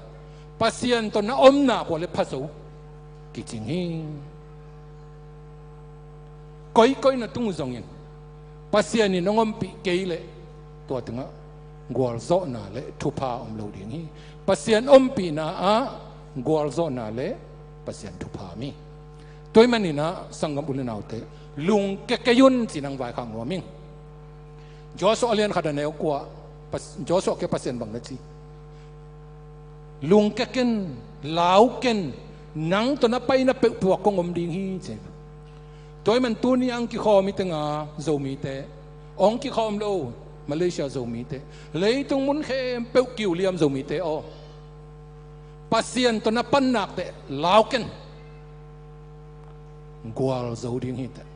Pasian tawh na omna kua le pha zo kicing hi. Koikoi na tung uh zongin, Pasian in hong ompih kei leh tua tengah gualzawhna le thupha om lo ding hi. Pasian ompihna ah gualzawhna le Pasian thupha om hi. Tua ahih maninah sanggam u le naute, lungke kei un ci-in hong vaikhak nuam ing. Joshua a lian khat a neu kua, Pas-, Joshua kiang Pasian bang na ci? Lungke ken, lau ken, nang tawh na paina peuhpeuh ah kong om ding hi ci. Tua ahih man tuni a hong kikhawm i teng a Zomite, hong kikhawm lo Malaysia Zomite, leitung mun khempeuh kiu liam Zomite aw, Pasian tawh na pan nak teh lau ken, gualzo ding hi teh.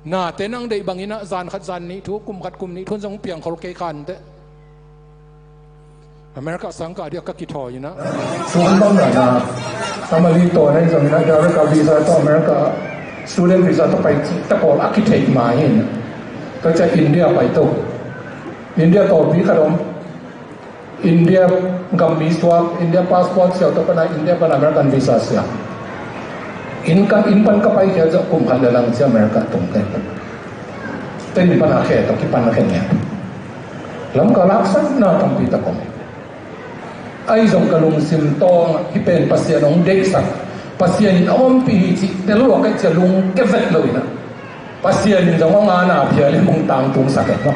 Nate nang deih banginah zan khat zan nih thu, kum khat kum nih thu zong piangkhol kei kha inteh. America sangkah dingah ka kithawi inah, kum bang na, na, a Mali tawn ahi zonginah, direct a visa tawh America student visa tawh pai cih takawl a kitheih ma hi inah. Tua ciah India pai to. India tawlpi khat om. India gam mi suak, India passport siau tawh pana India pana American visa siau. Inn ka, inn pan ka paikhia zawh kum khat le lang cia America tung teh. Tent pana khe tawh kipan khe nia. Lamkal haksatna tampi tak om. Ahi zong ka lungsim tawng hih pen Pasian hong deihsak, Pasian in a ompih hi cih tel lua ka hih cia lungke vet lo inah, Pasian in zong hong ana phial in hong tangtungsak e maw.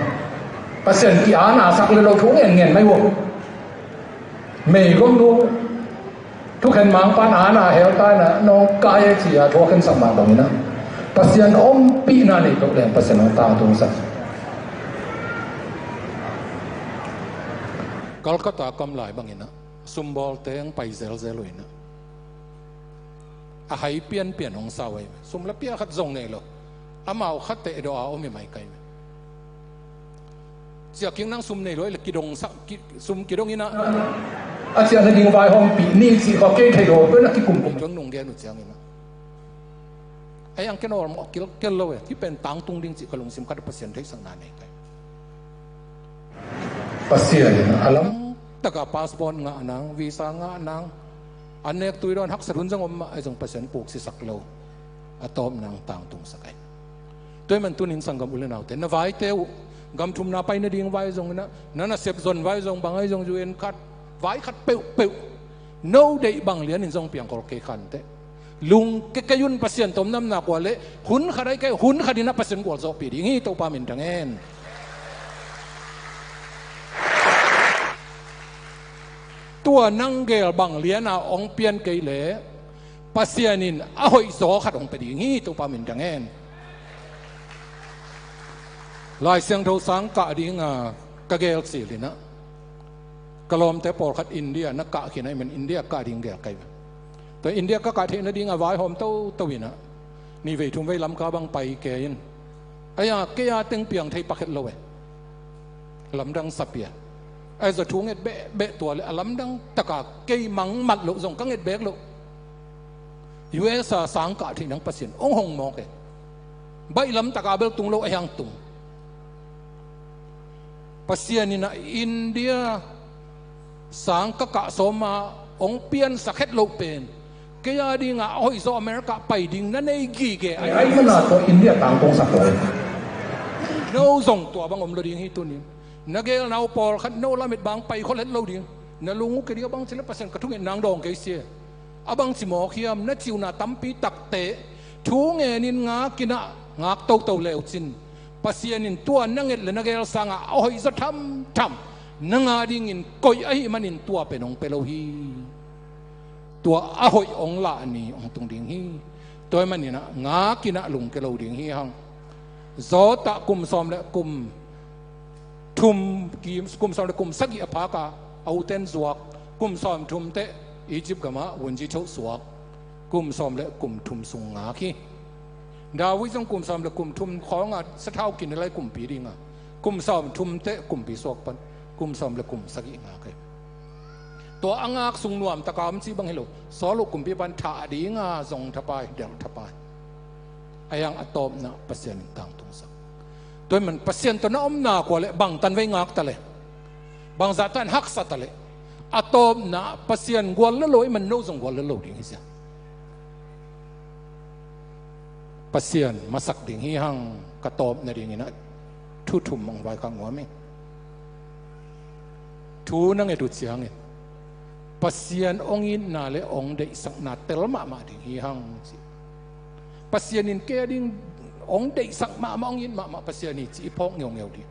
Pasian ki-ana sak le lo thu ngen ngen mai uh. Meigom nu thukhen mangpan ana hel ta inah nong kai e ci-a thu a khensak mah banginah, Pasian ompihna nei toh leng Pasian hong tangtungsak. Calcutta kam lai banginah sumbawlte hong pai zelzel uh inah, a hai pianpian hong sa uh ahi. Sum la pia khat zong nei lo. Amau khat teh dawh a om hi mai kai. Cia kik nang sum nei lo ahi le kidong sa, ki, sum kidong inah, a ciah nading vaihawmpih ni cih kha kei thei lo peuh na kikumkum. Tuang nung gen uh cianginah, a yang ken awlmawh kilkel lo e. Hih pen tangtung ding cih ka lungsim khat Pasian theihsakna nei kai. Pasian in a lam taka passport ngah nang, visa ngah nang, a nek tui dawn haksat hun zong om mah ahi zong Pasian puksisak lo. A tawp nang tangtungsak ahi. Tua ahih man tunin sanggam u le naute, na vaite uh, gam thumna pai nading vai zong inah, na nasep zon vai zong bang ahi zong U N khat, vai khat peuhpeuh, no deih bang lianin zong piangkhol kei kha inteh. Lungke kei un, Pasian tawh om namna kua le hun khat ahi kei, hun khat inah Pasian gualzawhpih ding hi, Topa min thang hen. Tua nang gel bang liana hong pian kei leh Pasian in a hoihzaw khat hong pia ding hi, Topa min thang hen. Lai Siangtho sang kah dinga ka gel cil inah, ka lawmte pawlkhat India na kah khin ahih man India kah ding gel kai. Tua India ka kah theih nadinga vaihawm toto inah, ni vei thum vei Lamka bang pai kei in, a ya kei a teng piang thei pakhet lo e. Lamdang sapia. Ahi zong thu nget behbeh tua le a lamdang taka kei mangmat loh zong ka nget bek loh. U S a sang kah theih nang Pasian hong hong mawk e. Baih lam taka bel tung lo, a hiang tung. Pasian inah India sang ka kah sawma hong piansak het loh pen kei a dinga a hoihzaw America pai ding na nei gige ahi. Ahi mana tawh India tangtungsak lo. No zong tua bang om lo ding hi tunin. Na gelna uh pawlkhat no lamet bang pai khol het lo ding. Na lung uh ke ding a bang ci le Pasian ka thunget nang dawng kei sia. A bang ci mawk hiam na ci uh na tampi takte thu ngenin ngakinah ngak toto leucin, Pasian in tua na nget le na gel sangah a hoihzaw thamtham nang a dingin koih ahih manin tua pen hong pia lo hi. Tua a hoih hong lah ni hong tung ding hi. Tua ahih maninah ngakinah lungke lo ding hi hang. Zawtah kum sawm le kum thum, kum sawm le kum sagih a phaka a uten zuak, kum sawm thum teh Egypt gamah vunzi thoh suak. Kum sawm le kum thum sung ngak hi. David zong kum sawm le kum thum khawngah sathau kin lai kumpi dinga, kum sawm thum teh kumpi suak pan, kum sawm le kum sagih ngak hi. Tua a ngak sung nuam taka om cih bang hi lo, Saul uh kumpi pan thah dinga zong thapai, delh thapai. A hiang a tawpna Pasian in tangtungsak. Tua hi man Pasian tawh na omna kua le bangtan vei ngak ta le, bangzah tan haksa ta le, a tawpna Pasian gual le lo i man no zong gual le lo ding hi sia. Pasian masak ding hi hang, ka tawpna dingin ah thu thum hong vaikhak nuam hi. Thu na nget uh ciangin Pasian hong itna le hong deihsakna tel mahmah ding hi hang ci. Pasian in kei a ding hong deihsak mahmah, hong it mahmah Pasian hi ci i phawk ngeungeu ding.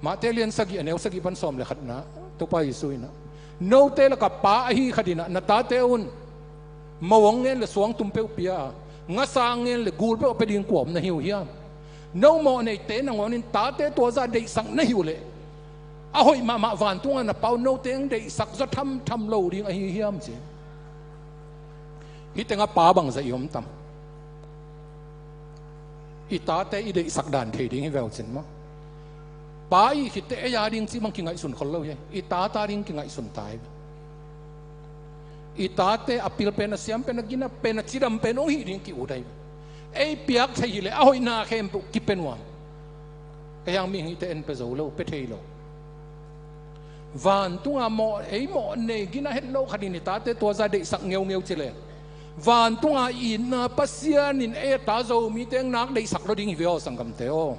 Mahte lian sagih a neu sagih pan sawm le khatna, Topa Jesu in ah, note laka pa ahi khat in ah na tate un mo hong ngen le suangtum peuh pia a, ngasa ngen le gul peuh a pia ding kua om na hi uh hiam? No mawh neite nangawnin tate tua zah deihsak na hi uh leh, a hoih mahmah vantunga na Pa uh note hong deihsak zaw thamtham lo ding ahi hiam ci. Hih tengah pa bangzah i om tam? I tate i deihsak dan thei ding hi veu cin maw? Pa i khit teh ei a ding cih bang kingaihsun khol lo hi. I tate a ding kingaihsun ta hi. I tate a pil pen, a siam pen, a gina pen, a cidam pen hong hih ding ki-ut ahi. Ei piak thei hi leh a hoihna khempeuh kipia nuam. Ei hang mihingte en pia zo lo, pia thei lo. Vantunga mawh, ei mawh nei gina het lo khat in i tate tua zah deihsak ngeungeu ci leh, vantunga itna Pasian in ei a ta Zomite hong nak deihsak lo ding hi ve aw sanggamte aw.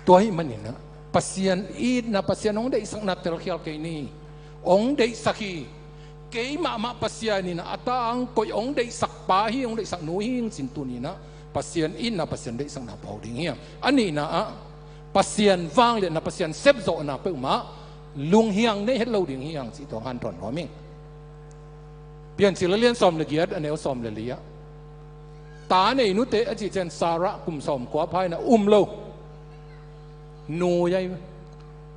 Tua ahih manin ah Pasian itna, Pasian hong deihsakna telkhial kei ni. Hong deihsak hi. Kei mahmah Pasian in ah a ta hong koih, hong deihsak pa hi, hong deihsak nu hi ing cin tuni in ah Pasian itna, Pasian deihsakna pau ding hi hang. A nihna ah Pasian vangliatna, Pasian sepzawhna peuhmah lunghiang nei het lo ding hi hang cih tua hong hanthawn nuam ing. Piancil a lian sawm le giat a neu sawm le li ah, ta nei nute a cih ciang Sarah kum sawm kua pha in ah um lo. Nu hi a,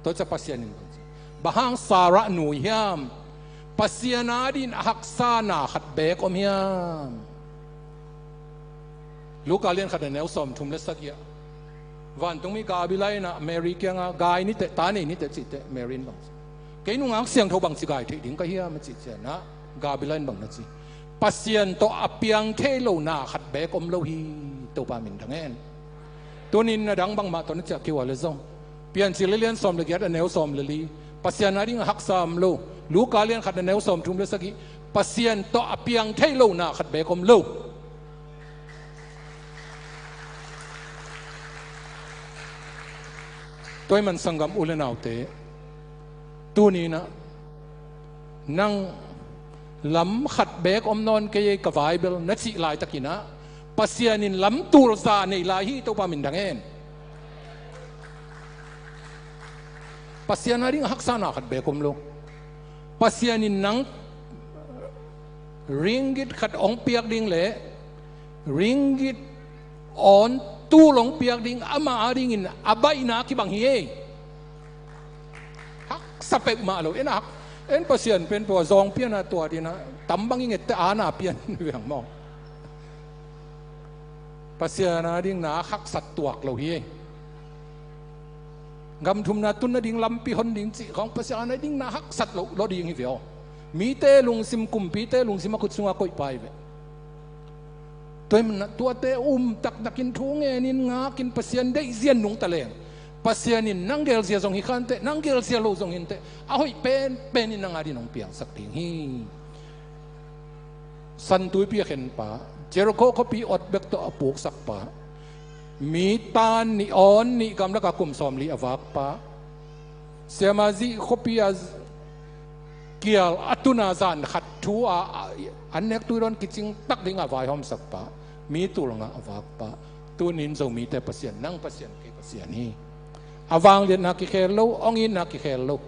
tua ciang Pasian in bang ci, bang hang Sarah nu hiam? Pasian a dingin a haksa na khat beek om hiam? Luka lian khat a neu sawm thum le sagih ah, vantungmi Gabriel in ah Mary kiangah gai ni teh, ta nei ni teh cih teh, Mary in bang ci, kei nungak siangtho bangci gai theih ding ka hiam a cih ciang ah, Gabriel in bang na ci, Pasian tawh a piang thei lo na khat beek om lo hi. Topa min thang hen. Tunin na dang bangmah tawh na ciah kei ua le zong, Piancil a lian sawm le giat a neu sawm le li, Pasian a ding a haksa om lo. Luka lian khat a neu sawm thum le sagih, Pasian tawh a piang thei lo na khat beek om lo. Tua ahih man sanggam u le naute, tuni in ah nang lam khat beek om nawn kei ei ka vai bel na cih laitakin ah, Pasian in lam tul za nei lai hi. Topa min thang hen. Pasian a ding a haksa na khat beek om lo. Pasian in nang ringgit khat hong piak ding le ringgit awn tul hong piak ding, ama a dingin a baihna kibang hi ei. Haksa peuhmah lo. En a hak, en Pasian pen tua zawng pian a tua ding a, tam bang i nget teh a na pian veng maw. Pasian a ding na haksat tuak lo hi ei. Gam thumna tun nading lampi hon ding cih khawng Pasian a ding na haksat lo, lo ding hi ve aw. Mite lungsim, kumpite lungsim a khut sungah koih pai ve. Tua ahih manin ah tuate um taktakin thu ngenin ngakin Pasian deihzia nungta leng, Pasian in nang gelzia zong hi kha inteh, nang gelzia lo zong hi inteh, a hoih penpen in nang a ding hong piangsak ding hi. San Tuipi a khenpa, Jericho khuapi ot bek tawh a puksak pa, mi tan nih awn nih gamlak a kum sawmli a vak pa, Siamazih khuapi a kial a tun a zan khat thu a, a, an nek tui dawn kicing tak ding a vaihawmsak pa, mi tul nga a vak pa, tunin Zomite Pasian, nang Pasian, kei Pasian hi. A vangliatna kikhel lo, hong itna kikhel lo.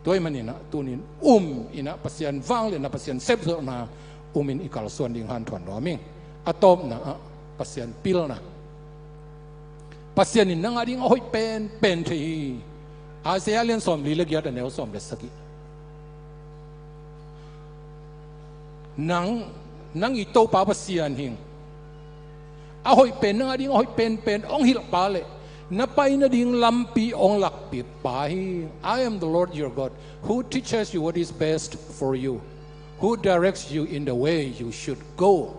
Tua ahih manin ah tunin um in ah Pasian vangliatna, Pasian sepzawhna um in i kalsuan ding hanthawn nuam ing. A tawpna ah Pasian pilna. Pasian in nang a ding a hoih penpen thei hi. Isaiah lian sawmli le giat, a neu sawm le sagih. Nang, nang i Topa Pasian hing. A hoih pen, nang a ding a hoih penpen hong hilh pa le na pai nading lampi hong lakpih pa hi. I am the Lord your God, who teaches you what is best for you, who directs you in the way you should go.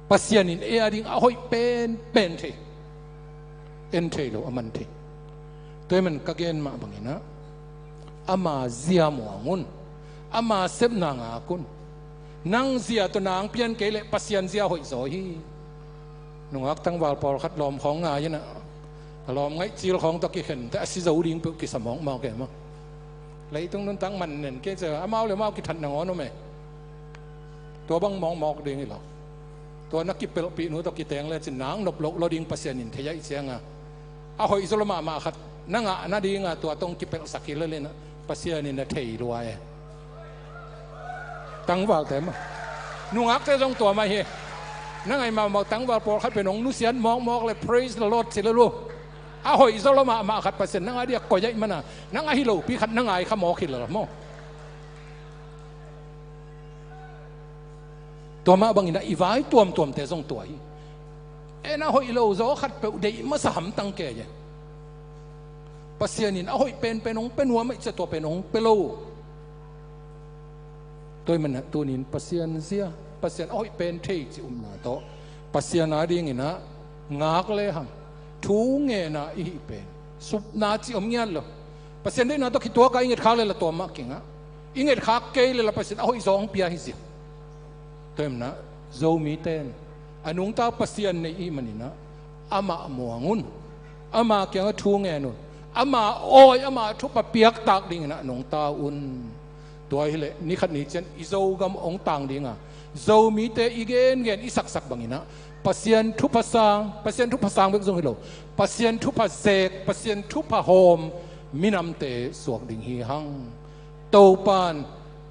Pasian in ei a ding a hoih penpen thei. En thei lo, a man thei. Tua ahih man ka gen mah bangin ah, ama zia muang un. Ama sepna ngak un. Nang zia tawh nang pian kei leh Pasian zia hoih zaw hi. Nungak tangval pawlkhat lawm khawng ngai in ah, a lawm ngaih cil khawng tawh kikhen teh a si zo ding peuh kisa mawkmawk e maw. Leitung nuntak man nen kei cia, amau le amau kithat nangawn om e. Tua bang mawkmawk ding hi lo. Tua na kipelhpih nu tawh kiteng lecin nang nop loh lo ding Pasian in thei ahih cianga, a hoih zaw lo mahmah khat na ngah nadinga tua tawh kipelhsak hi lel in ah, Pasian in a thei lua e. Tangvalte mah, nungakte zong tua mah hi. Na ngai mahmah tangval pawlkhat pen hong nusiat mawkmawk le praise the Lord ci lel uh. A hoih zaw lo mahmah khat Pasian nang a dia koih ahih mana, nang a hi lopi khat na ngai kha mawk hi lel maw. Tua mah bangin ah i vai tuamtuamte zong tua hi. En a hoih lo zaw khat peuh deih masa hamtang kei e. Pasian in a hoih penpen hong pia nuam ahih ciang tua pen hong pia lo. Tua ahih manin ah tunin Pasian zia, Pasian a hoih pen thei cih upna tawh Pasian a dingin ah ngak lehang thu ngen a i hih pen supna cih om ngiat lo. Pasian deihna tawh kituak a i ngetkhak lel a tua mah kingah. I ngetkhak kei lel a Pasian a hoih zaw hong pia hi zia. Tua ahih manin ah Zomite in a nungta Pasian nei i hih manin ah amah muang un. Ama kiangah thu ngen un. Ama awi, ama thupha piaktak dingin ah nungta un. Tua hileh ni khat ni ciang i Zogam hong tang dinga, Zomite i gengen i saksak bangin ah Pasian thupha sang, Pasian thupha sang bek zong hi lo, Pasian thupha zek, Pasian thupha hawm minamte suak ding hi hang. Topa'n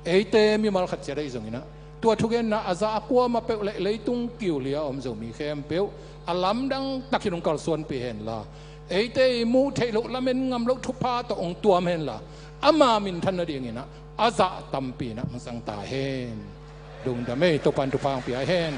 eite mimal khat ciat ahi zongin ah tua thugenna a za a kuamah peuh le leitung kiulia a om Zomi khempeuh a lamdang takin hong kalsuanpih henla, eite i muh theih loh, lamen ngam loh thupha tawh hong tuam henla, ama minthan nadingin ah a zah tampi in ah hong zang ta hen. Lungdam ei, Topa'n thupha hong pia hen.